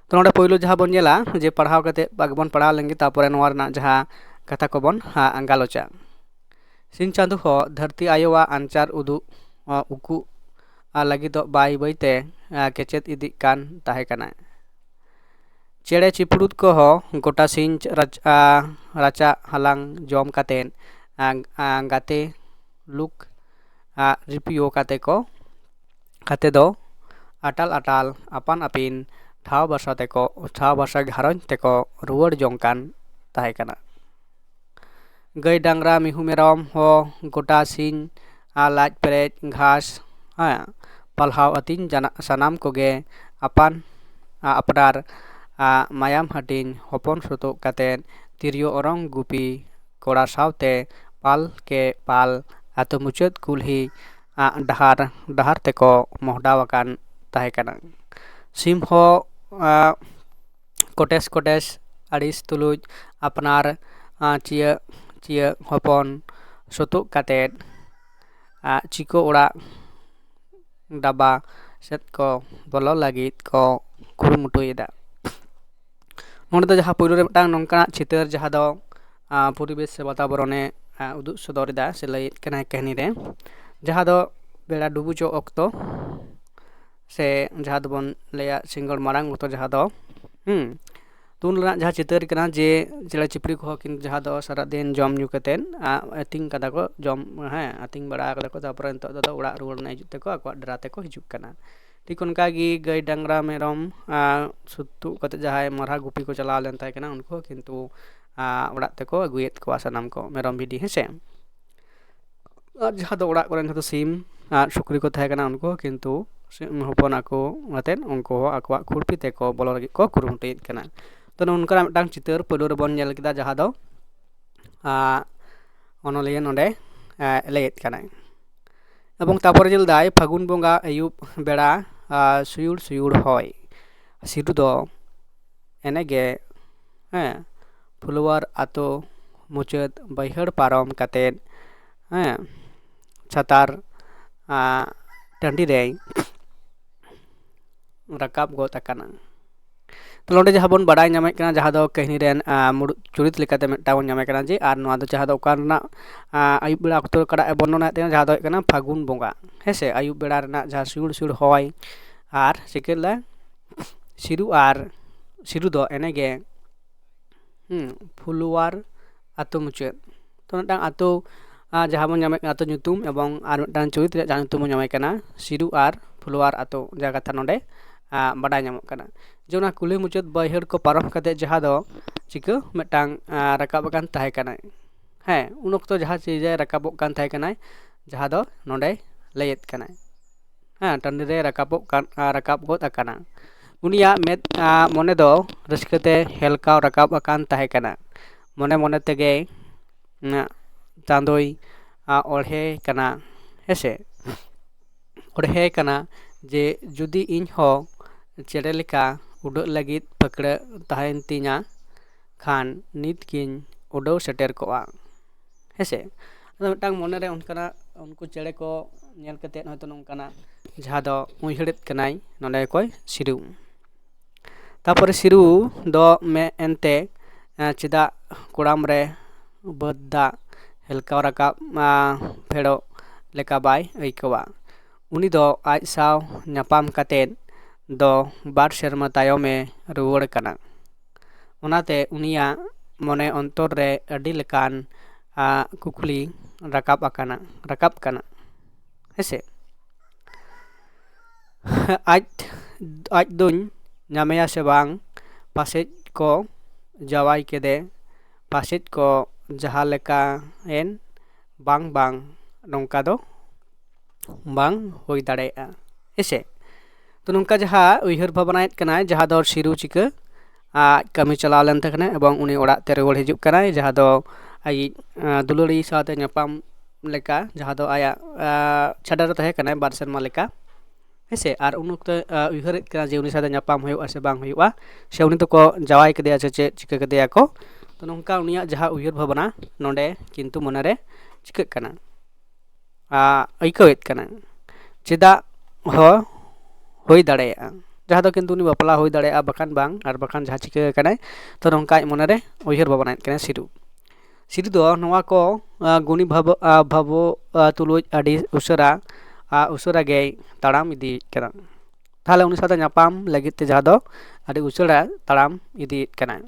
ᱛᱚ ᱱᱚᱰᱮ ᱯᱳᱭᱞᱳ ᱡᱟᱦᱟᱸ ᱵᱚᱱ ᱧᱮᱞᱟ ᱡᱮ ᱯᱟᱲᱦᱟᱣ ᱠᱟᱛᱮ ᱵᱷᱟᱜᱮ ᱵᱚᱱ ᱯᱟᱲᱦᱟᱣ ᱞᱮᱱᱜᱮ, ᱛᱟᱨᱯᱚᱨᱮ ᱱᱚᱣᱟ ᱨᱮᱱᱟᱜ ᱡᱟᱦᱟᱸ ᱠᱟᱛᱷᱟ ᱠᱚᱵᱚᱱ, ᱟ, ᱜᱟᱞᱚᱪᱟ᱾ ᱥᱤᱧ ᱪᱟᱸᱫᱳ ᱦᱚᱸ ᱫᱷᱟᱹᱨᱛᱤ ᱟᱭᱳᱣᱟᱜ ᱟᱧᱪᱟᱨ ᱩᱫᱩᱜ, ᱟ, ᱩᱠᱩ, ᱟ, ᱞᱟᱹᱜᱤᱫᱚᱜ ᱵᱟᱹᱭ ᱵᱟᱹᱭᱛᱮ, ᱟ, ᱠᱮᱪᱮᱫ ᱤᱫᱤᱜ ᱠᱟᱱ ᱛᱟᱦᱮᱸ ᱠᱟᱱᱟ᱾ ᱪᱮᱬᱮ ᱪᱤᱯᱨᱩᱫ ᱠᱚᱦᱚᱸ ᱜᱚᱴᱟ ᱥᱤᱧ ᱨᱟᱪ-, ᱟ, ᱨᱟᱪᱟ ᱦᱟᱞᱟᱝ ᱡᱚᱢ ᱠᱟᱛᱮᱫ, ᱟ, ᱟ, ᱜᱟᱛᱮ ᱞᱩᱠ, ᱟ, ᱨᱤᱯᱤᱭᱳ ᱠᱟᱛᱮ ᱠᱚ, ᱠᱟᱛᱮ ᱫᱚ ᱟᱴᱟᱞ ᱟᱴᱟᱞ ᱟᱯᱟᱱ ᱟᱹᱯᱤᱱ ᱴᱷᱟᱶ ᱵᱟᱥᱟ ᱛᱮᱠᱚ, ᱴᱷᱟᱶ ᱵᱟᱥᱟ ᱜᱷᱟᱨᱚᱸᱡᱽ ᱛᱮᱠᱚ ᱨᱩᱣᱟᱹᱲ ᱡᱚᱝ ᱠᱟᱱ ᱛᱟᱦᱮᱸ ᱠᱟᱱᱟ᱾ ᱜᱟᱹᱭ ᱰᱟᱝᱨᱟ ᱢᱤᱦᱩ ᱢᱮᱨᱚᱢ ᱦᱚᱸ ᱜᱚᱴᱟ ᱥᱤᱧ ᱟᱨ ᱞᱟᱡ ᱯᱮᱨᱮᱡ ᱜᱷᱟᱥ, ᱦᱮᱸ, ᱯᱟᱞᱦᱟᱣ ᱟᱹᱛᱤᱧ ᱡᱟᱱᱟ-, ᱥᱟᱱᱟᱢ ᱠᱚᱜᱮ ᱟᱯᱟᱱ, ᱟ, ᱟᱯᱱᱟᱨ, ᱟ, ᱢᱟᱭᱟᱢ ᱦᱟᱹᱴᱤᱧ ᱦᱚᱯᱚᱱ ᱥᱩᱛᱩᱜ ᱠᱟᱛᱮᱫ ᱛᱤᱨᱭᱳ ᱚᱨᱚᱝ ᱜᱩᱯᱤ ᱠᱚᱲᱟ ᱥᱟᱶᱛᱮ ᱯᱟᱞ ᱠᱮ ᱯᱟᱞ ᱟᱹᱛᱩ ᱢᱩᱪᱟᱹᱫ ᱠᱩᱞᱦᱤ, ᱟ, ᱰᱟᱦᱟᱨ, ᱰᱟᱦᱟᱨ ᱛᱮᱠᱚ ᱢᱚᱦᱰᱟᱣ ᱟᱠᱟᱱ ᱛᱟᱦᱮᱸ ᱠᱟᱱᱟ᱾ ᱥᱤᱢ ᱦᱚᱸ, ᱟ, ᱠᱚᱴᱮᱥ ᱠᱚᱴᱮᱥ ᱟᱹᱲᱤᱥ ᱛᱩᱞᱩᱡ ᱟᱯᱱᱟᱨ, ᱟ, ᱪᱤᱭᱟᱹ, ᱪᱤᱭᱟᱹ ᱦᱚᱯᱚᱱ ᱥᱩᱛᱩᱜ ᱠᱟᱛᱮᱫ, ᱟ, ᱪᱤᱠᱟᱹ ᱚᱲᱟᱜ ᱰᱟᱵᱟ ᱥᱮᱫ ᱠᱚ ᱵᱚᱞᱚ ᱞᱟᱹᱜᱤᱫ ᱠᱚ ᱠᱩᱨᱩᱢᱩᱴᱩᱭᱮᱫᱟ᱾ ᱱᱚᱸᱰᱮ ᱫᱚ ᱡᱟᱦᱟᱸ ᱯᱳᱭᱞᱳ ᱨᱮ ᱢᱤᱫᱴᱟᱝ ᱱᱚᱝᱠᱟᱱᱟᱜ ᱪᱤᱛᱟᱹᱨ ᱡᱟᱦᱟᱸ ᱫᱚ, ᱟ, ᱯᱚᱨᱤᱵᱮᱥ ᱥᱮ ᱵᱟᱛᱟᱵᱚᱨᱚᱱᱮ, ᱟ, ᱩᱫᱩᱜ ᱥᱚᱫᱚᱨ ᱮᱫᱟ ᱥᱮ ᱞᱟᱹᱭᱮᱫ ᱠᱟᱱᱟᱭ ᱠᱟᱹᱦᱱᱤ ᱨᱮ, ᱡᱟᱦᱟᱸ ᱫᱚ ᱵᱮᱲᱟ ᱰᱩᱵᱩᱡᱚᱜ ᱚᱠᱛᱚ ᱥᱮ ᱡᱟᱦᱟᱸ ᱫᱚᱵᱚᱱ ᱞᱟᱹᱭᱟ ᱥᱤᱸᱜᱟᱹᱲ ᱢᱟᱲᱟᱝ ᱚᱠᱛᱚ, ᱡᱟᱦᱟᱸ ᱫᱚ, ᱦᱩᱸ, ᱛᱩᱱ ᱨᱮᱱᱟᱜ ᱡᱟᱦᱟᱸ ᱪᱤᱛᱟᱹᱨ ᱠᱟᱱᱟ, ᱡᱮ ᱪᱮᱬᱮ ᱪᱤᱯᱨᱩ ᱠᱚᱦᱚᱸ ᱠᱤᱱ ᱡᱟᱦᱟᱸ ᱫᱚ ᱥᱟᱨᱟᱫᱤᱱ ᱡᱚᱢ ᱧᱩ ᱠᱟᱛᱮᱫ ᱟᱹᱛᱤᱧ ᱠᱟᱫᱟ ᱠᱚ, ᱡᱚᱢ, ᱦᱮᱸ, ᱟᱹᱛᱤᱧ ᱵᱟᱲᱟ ᱠᱟᱫᱟ ᱠᱚ, ᱛᱟᱨᱯᱚᱨᱮ ᱱᱤᱛᱚᱜ ᱫᱚ ᱚᱲᱟᱜ ᱨᱩᱣᱟᱹᱲ ᱨᱮᱱᱟᱜ ᱦᱤᱡᱩᱜ ᱛᱟᱠᱚ, ᱟᱠᱚᱣᱟᱜ ᱰᱮᱨᱟ ᱛᱮᱠᱚ ᱦᱤᱡᱩᱜ ᱠᱟᱱᱟ᱾ ᱴᱷᱤᱠ ᱚᱱᱠᱟ ᱜᱮ ᱜᱟᱹᱭ ᱰᱟᱝᱨᱟ ᱢᱮᱨᱚᱢ ᱥᱩᱛᱩᱜ ᱠᱟᱛᱮ ᱡᱟᱦᱟᱸᱭ ᱢᱟᱨᱦᱟ ᱜᱩᱯᱤ ᱠᱚ ᱪᱟᱞᱟᱣ ᱞᱮᱱ ᱛᱟᱦᱮᱸ ᱠᱟᱱᱟ, ᱩᱱᱠᱩ ᱦᱚᱸ ᱠᱤᱱᱛᱩ ᱚᱲᱟᱜ ᱛᱮᱠᱚ ᱟᱹᱜᱩᱭᱮᱫ ᱠᱚᱣᱟ ᱥᱟᱱᱟᱢ ᱠᱚ, ᱢᱮᱨᱚᱢ ᱵᱷᱤᱰᱤ, ᱦᱮᱸᱥᱮ᱾ ᱟᱨ ᱡᱟᱦᱟᱸ ᱫᱚ ᱚᱲᱟᱜ ᱠᱚᱨᱮᱱ ᱡᱟᱦᱟᱸ ᱫᱚ ᱥᱤᱢ ᱟᱨ ᱥᱩᱠᱨᱤ ᱠᱚ ᱛᱟᱦᱮᱸ ᱠᱟᱱᱟ, ᱩᱱᱠᱩ ᱦᱚᱸ ᱠᱤᱱᱛᱩ ᱥᱤᱢ ᱦᱚᱯᱚᱱ ᱟᱠᱚ ᱠᱟᱛᱮᱫ ᱩᱱᱠᱩ ᱦᱚᱸ ᱟᱠᱚᱣᱟᱜ ᱠᱷᱩᱲᱯᱤ ᱛᱮᱠᱚ ᱵᱚᱞᱚ ᱞᱟᱹᱜᱤᱫ ᱠᱚ ᱠᱩᱨᱩᱢᱩᱴᱩᱭᱮᱫ ᱠᱟᱱᱟ᱾ ᱛᱚ, ᱱᱚᱝᱠᱟᱱᱟᱜ ᱢᱤᱫᱴᱟᱝ ᱪᱤᱛᱟᱹᱨ ᱯᱳᱭᱞᱳ ᱨᱮᱵᱚᱱ ᱧᱮᱞ ᱠᱮᱫᱟ, ᱡᱟᱦᱟᱸ ᱫᱚ ᱚᱱᱚᱞᱤᱭᱟᱹ ᱱᱚᱰᱮ ᱞᱟᱹᱭᱮᱫ ᱠᱟᱱᱟᱭ᱾ ᱮᱵᱚᱝ ᱛᱟᱨᱯᱚᱨᱮ ᱧᱮᱞ ᱫᱟᱭ, ᱯᱷᱟᱹᱜᱩᱱ ᱵᱚᱸᱜᱟ ᱟᱹᱭᱩᱵ ᱵᱮᱲᱟ ᱥᱩᱭᱩᱲ ᱥᱩᱭᱩᱲ ᱦᱚᱭ, ᱥᱤᱨᱩ ᱫᱚ ᱮᱱᱮᱜᱮ, ᱦᱮᱸ, ᱯᱷᱩᱞᱣᱟᱨ ᱟᱛᱳ ᱢᱩᱪᱟᱹᱫ ᱵᱟᱹᱭᱦᱟᱹᱲ ᱯᱟᱨᱚᱢ ᱠᱟᱛᱮᱫ, ᱦᱮᱸ, ᱪᱷᱟᱛᱟᱨ ᱴᱟᱺᱰᱤ ᱨᱮᱭ ᱨᱟᱠᱟᱵ ᱜᱚᱫ ᱟᱠᱟᱱᱟ᱾ ᱛᱚ, ᱱᱚᱰᱮ ᱡᱟᱦᱟᱸ ᱵᱚᱱ ᱵᱟᱰᱟᱭ ᱧᱟᱢᱮᱫ ᱠᱟᱱᱟ, ᱡᱟᱦᱟᱸ ᱫᱚ ᱠᱟᱹᱦᱱᱤ ᱨᱮᱱ ᱢᱩᱲᱩᱫ ᱪᱩᱨᱤᱛ ᱞᱮᱠᱟᱛᱮ ᱢᱤᱫᱴᱟᱝ ᱵᱚᱱ ᱧᱟᱢᱮ ᱠᱟᱱᱟ, ᱡᱮ ᱟᱨ ᱱᱚᱣᱟ ᱫᱚ ᱡᱟᱦᱟᱸ ᱫᱚ ᱚᱠᱟ ᱨᱮᱱᱟᱜ ᱟᱹᱭᱩᱵ ᱵᱮᱲᱟ ᱚᱠᱛᱚ ᱠᱟᱱᱟ ᱵᱚᱨᱱᱚᱱᱟᱭᱮᱫ ᱛᱟᱦᱮᱱᱟ, ᱡᱟᱦᱟᱸ ᱫᱚ ᱦᱩᱭᱩᱜ ᱠᱟᱱᱟ ᱯᱷᱟᱹᱜᱩᱱ ᱵᱚᱸᱜᱟ, ᱦᱮᱸ ᱥᱮ, ᱟᱹᱭᱩᱵ ᱵᱮᱲᱟ ᱨᱮᱱᱟᱜ ᱡᱟᱦᱟᱸ ᱥᱤᱭᱩᱲ ᱥᱤᱭᱩᱲ ᱦᱚᱭ ᱟᱨ ᱪᱤᱠᱟᱹ ᱞᱮᱫᱟ, ᱥᱤᱨᱩ ᱟᱨ ᱥᱤᱨᱩ ᱫᱚ ᱮᱱᱮᱜᱮ ᱯᱷᱩᱞᱣᱟᱨ ᱟᱛᱳ ᱢᱩᱪᱟᱹᱫ᱾ ᱛᱚ, ᱢᱤᱫᱴᱟᱝ ᱟᱛᱳ ᱡᱟᱦᱟᱸ ᱵᱚᱱ ᱧᱟᱢᱮᱫ ᱠᱟᱱᱟ ᱟᱛᱳ ᱧᱩᱛᱩᱢ, ᱮᱵᱚᱝ ᱟᱨ ᱢᱤᱫᱴᱟᱝ ᱪᱩᱨᱤᱛ ᱨᱮᱭᱟᱜ ᱡᱟᱦᱟᱸ ᱧᱩᱛᱩᱢ ᱵᱚᱱ ᱧᱟᱢᱮ ᱠᱟᱱᱟ ᱥᱤᱨᱩ ᱟᱨ ᱯᱷᱩᱞᱣᱟᱨ ᱟᱛᱳ, ᱡᱟᱦᱟᱸ ᱠᱟᱛᱷᱟ ᱱᱚᱰᱮ ᱵᱟᱰᱟᱭ ᱧᱟᱢᱚᱜ ᱠᱟᱱᱟ, ᱡᱮ ᱚᱱᱟ ᱠᱩᱞᱦᱤ ᱢᱩᱪᱟᱹᱫ ᱵᱟᱹᱭᱦᱟᱹᱲ ᱠᱚ ᱯᱟᱨᱚᱢ ᱠᱟᱛᱮ ᱡᱟᱦᱟᱸ ᱫᱚ ᱪᱤᱠᱟᱹ ᱢᱤᱫᱴᱟᱝ ᱨᱟᱠᱟᱵ ᱟᱠᱟᱱ ᱛᱟᱦᱮᱸ ᱠᱟᱱᱟᱭ᱾ ᱦᱮᱸ, ᱩᱱ ᱚᱠᱛᱚ ᱡᱟᱦᱟᱸ ᱪᱮᱬᱮ ᱨᱟᱠᱟᱵᱚᱜ ᱠᱟᱱ ᱛᱟᱦᱮᱸ ᱠᱟᱱᱟᱭ, ᱡᱟᱦᱟᱸ ᱫᱚ ᱱᱚᱰᱮ ᱞᱟᱹᱭᱮᱫ ᱠᱟᱱᱟᱭ, ᱦᱮᱸ, ᱴᱟᱺᱰᱤ ᱨᱮ ᱨᱟᱠᱟᱵᱚᱜ ᱠᱟᱱ, ᱨᱟᱠᱟᱵ ᱜᱚᱫ ᱟᱠᱟᱱᱟ᱾ ᱩᱱᱤᱭᱟᱜ ᱢᱮᱫ, ᱢᱚᱱᱮ ᱫᱚ ᱨᱟᱹᱥᱠᱟᱹ ᱛᱮ ᱦᱮᱞᱠᱟᱣ ᱨᱟᱠᱟᱵ ᱟᱠᱟᱱ ᱛᱟᱦᱮᱸ ᱠᱟᱱᱟ᱾ ᱢᱚᱱᱮ ᱢᱚᱱᱮ ᱛᱮᱜᱮ ᱪᱟᱸᱫᱚᱭ ᱚᱲᱦᱮ ᱠᱟᱱᱟ, ᱦᱮᱸᱥᱮ, ᱚᱲᱦᱮ ᱠᱟᱱᱟ ᱡᱮ ᱡᱩᱫᱤ ᱤᱧ ᱦᱚᱸ ᱪᱮᱬᱮ ᱞᱮᱠᱟ ᱩᱰᱟᱹᱜ ᱞᱟᱹᱜᱤᱫ ᱯᱷᱟᱹᱠᱲᱟᱹᱜ ᱛᱟᱦᱮᱱ ᱛᱤᱧᱟ ᱠᱷᱟᱱ ᱱᱤᱛ ᱜᱤᱧ ᱩᱰᱟᱹᱣ ᱥᱮᱴᱮᱨ ᱠᱚᱜᱼᱟ, ᱦᱮᱸᱥᱮ᱾ ᱟᱫᱚ ᱢᱤᱫᱴᱟᱝ ᱢᱚᱱᱮᱨᱮ ᱚᱱᱠᱟᱱᱟᱜ ᱩᱱᱠᱩ ᱪᱮᱬᱮ ᱠᱚ ᱧᱮᱞ ᱠᱟᱛᱮᱫ ᱦᱚᱭᱛᱳ ᱱᱚᱝᱠᱟᱱᱟᱜ ᱡᱟᱦᱟᱸ ᱫᱚ ᱩᱭᱦᱟᱹᱨᱮᱫ ᱠᱟᱱᱟᱭ ᱱᱚᱰᱮ ᱚᱠᱚᱭ ᱥᱤᱨᱩ᱾ ᱛᱟᱯᱚᱨᱮ ᱥᱤᱨᱩ ᱫᱚ ᱢᱮ ᱮᱱᱛᱮ ᱪᱮᱫᱟᱜ ᱠᱚᱲᱟᱢ ᱨᱮ ᱵᱟᱹᱫᱽ ᱫᱟᱜ ᱦᱮᱞᱠᱟᱣ ᱨᱟᱠᱟᱵ ᱯᱷᱮᱰᱚᱜ ᱞᱮᱠᱟ ᱵᱟᱭ ᱟᱹᱭᱠᱟᱹᱣᱟ᱾ ᱩᱱᱤ ᱫᱚ ᱟᱡ ᱥᱟᱶ ᱧᱟᱯᱟᱢ ᱠᱟᱛᱮᱫ ᱫᱚ ᱵᱟᱨ ᱥᱮᱨᱢᱟ ᱛᱟᱭᱚᱢᱮ ᱨᱩᱣᱟᱹᱲ ᱠᱟᱱᱟ᱾ ᱚᱱᱟᱛᱮ ᱩᱱᱤᱭᱟᱜ ᱢᱚᱱᱮ ᱚᱱᱛᱚᱨ ᱨᱮ ᱟᱹᱰᱤ ᱞᱮᱠᱟᱱ ᱟ, ᱠᱩᱠᱞᱤ ᱨᱟᱠᱟᱵ ᱟᱠᱟᱱᱟ, ᱨᱟᱠᱟᱵ ᱠᱟᱱᱟ᱾ ᱦᱮᱸᱥᱮ? ᱟᱡ, ᱟᱡ ᱫᱚᱧ ᱧᱟᱢᱮᱭᱟ ᱥᱮ ᱵᱟᱝ? ᱯᱟᱥᱮᱡ ᱠᱚ ᱡᱟᱶᱟᱭ ᱠᱮᱫᱮ, ᱯᱟᱥᱮᱡ ᱠᱚ ᱡᱟᱦᱟᱸ ᱞᱮᱠᱟᱭᱮᱱ, ᱵᱟᱝ, ᱵᱟᱝ, ᱱᱚᱝᱠᱟ ᱫᱚ ᱵᱟᱝ ᱦᱩᱭ ᱫᱟᱲᱮᱭᱟᱜᱼᱟ᱾ ᱦᱮᱸᱥᱮ? ᱛᱚ, ᱱᱚᱝᱠᱟ ᱡᱟᱦᱟᱸ ᱩᱭᱦᱟᱹᱨ ᱵᱷᱟᱵᱽᱱᱟᱭᱮᱫ ᱠᱟᱱᱟᱭ, ᱡᱟᱦᱟᱸ ᱫᱚ ᱥᱤᱨᱩ ᱪᱤᱠᱟᱹ ᱟᱡ ᱠᱟᱹᱢᱤ ᱪᱟᱞᱟᱣ ᱞᱮᱱ ᱛᱟᱦᱮᱸ ᱠᱟᱱᱟᱭ ᱮᱵᱚᱝ ᱩᱱᱤ ᱚᱲᱟᱜ ᱛᱮ ᱨᱩᱣᱟᱹᱲ ᱦᱤᱡᱩᱜ ᱠᱟᱱᱟᱭ, ᱡᱟᱦᱟᱸ ᱫᱚ ᱟᱡ, ᱟ, ᱫᱩᱞᱟᱹᱲᱤ ᱥᱟᱶᱛᱮ ᱧᱟᱯᱟᱢ ᱞᱮᱠᱟ, ᱡᱟᱦᱟᱸ ᱫᱚ ᱟᱭᱟᱜ, ᱟ, ᱪᱷᱟᱰᱟ ᱨᱮ ᱛᱟᱦᱮᱸ ᱠᱟᱱᱟᱭ ᱵᱟᱨ ᱥᱮᱨᱢᱟ ᱞᱮᱠᱟ᱾ ᱦᱮᱸᱥᱮ? ᱟᱨ ᱩᱱ ᱚᱠᱛᱚ, ᱟ, ᱩᱭᱦᱟᱹᱨᱮᱫ ᱠᱟᱱᱟ ᱡᱮ ᱩᱱᱤ ᱥᱟᱶᱛᱮ ᱧᱟᱯᱟᱢ ᱦᱩᱭᱩᱜᱼᱟ ᱥᱮ ᱵᱟᱝ ᱦᱩᱭᱩᱜᱼᱟ, ᱥᱮ ᱩᱱᱤ ᱫᱚᱠᱚ ᱡᱟᱶᱟᱭ ᱠᱮᱫᱮᱭᱟ ᱥᱮ ᱪᱮᱫ ᱪᱤᱠᱟᱹ ᱠᱮᱫᱮᱭᱟ ᱠᱚ᱾ ᱛᱚ, ᱱᱚᱝᱠᱟ ᱩᱱᱤᱭᱟᱜ ᱡᱟᱦᱟᱸ ᱩᱭᱦᱟᱹᱨ ᱵᱷᱟᱵᱽᱱᱟ ᱱᱚᱰᱮ ᱠᱤᱱᱛᱩ ᱢᱚᱱᱮᱨᱮ ᱪᱤᱠᱟᱹᱜ ᱠᱟᱱᱟ, ᱟ, ᱟᱹᱭᱠᱟᱹᱣᱮᱫ ᱠᱟᱱᱟ᱾ ᱪᱮᱫᱟᱜ ᱦᱚᱸ ᱦᱩᱭ ᱫᱟᱲᱮᱭᱟᱜᱼᱟ, ᱡᱟᱦᱟᱸ ᱫᱚ ᱠᱤᱱᱛᱩ ᱩᱱᱤ ᱵᱟᱯᱞᱟ ᱦᱩᱭ ᱫᱟᱲᱮᱭᱟᱜᱼᱟ, ᱵᱟᱠᱷᱟᱱ ᱵᱟᱝ, ᱟᱨ ᱵᱟᱠᱷᱟᱱ ᱡᱟᱦᱟᱸ ᱪᱤᱠᱟᱹ ᱟᱠᱟᱱᱟᱭ, ᱛᱚ, ᱱᱚᱝᱠᱟ ᱟᱡ ᱢᱚᱱᱮᱨᱮ ᱩᱭᱦᱟᱹᱨ ᱵᱷᱟᱵᱽᱱᱟᱭᱮᱫ ᱠᱟᱱᱟᱭ ᱥᱤᱨᱩ᱾ ᱥᱤᱨᱩ ᱫᱚ ᱱᱚᱣᱟ ᱠᱚ, ᱟ, ᱜᱩᱱᱤ ᱵᱷᱟᱵᱚ-, ᱟ, ᱵᱷᱟᱵᱚ, ᱟ, ᱛᱩᱞᱩᱡ ᱟᱹᱰᱤ ᱩᱥᱟᱹᱨᱟ, ᱟ, ᱩᱥᱟᱹᱨᱟ ᱜᱮᱭ ᱛᱟᱲᱟᱢ ᱤᱫᱤᱭᱮᱫ ᱠᱟᱱᱟ᱾ ᱛᱟᱦᱞᱮ ᱩᱱᱤ ᱥᱟᱶᱛᱮ ᱧᱟᱯᱟᱢ ᱞᱟᱹᱜᱤᱫ ᱛᱮ ᱡᱟᱦᱟᱸ ᱫᱚ ᱟᱹᱰᱤ ᱩᱥᱟᱹᱨᱟ ᱛᱟᱲᱟᱢ ᱤᱫᱤᱭᱮᱫ ᱠᱟᱱᱟᱭ᱾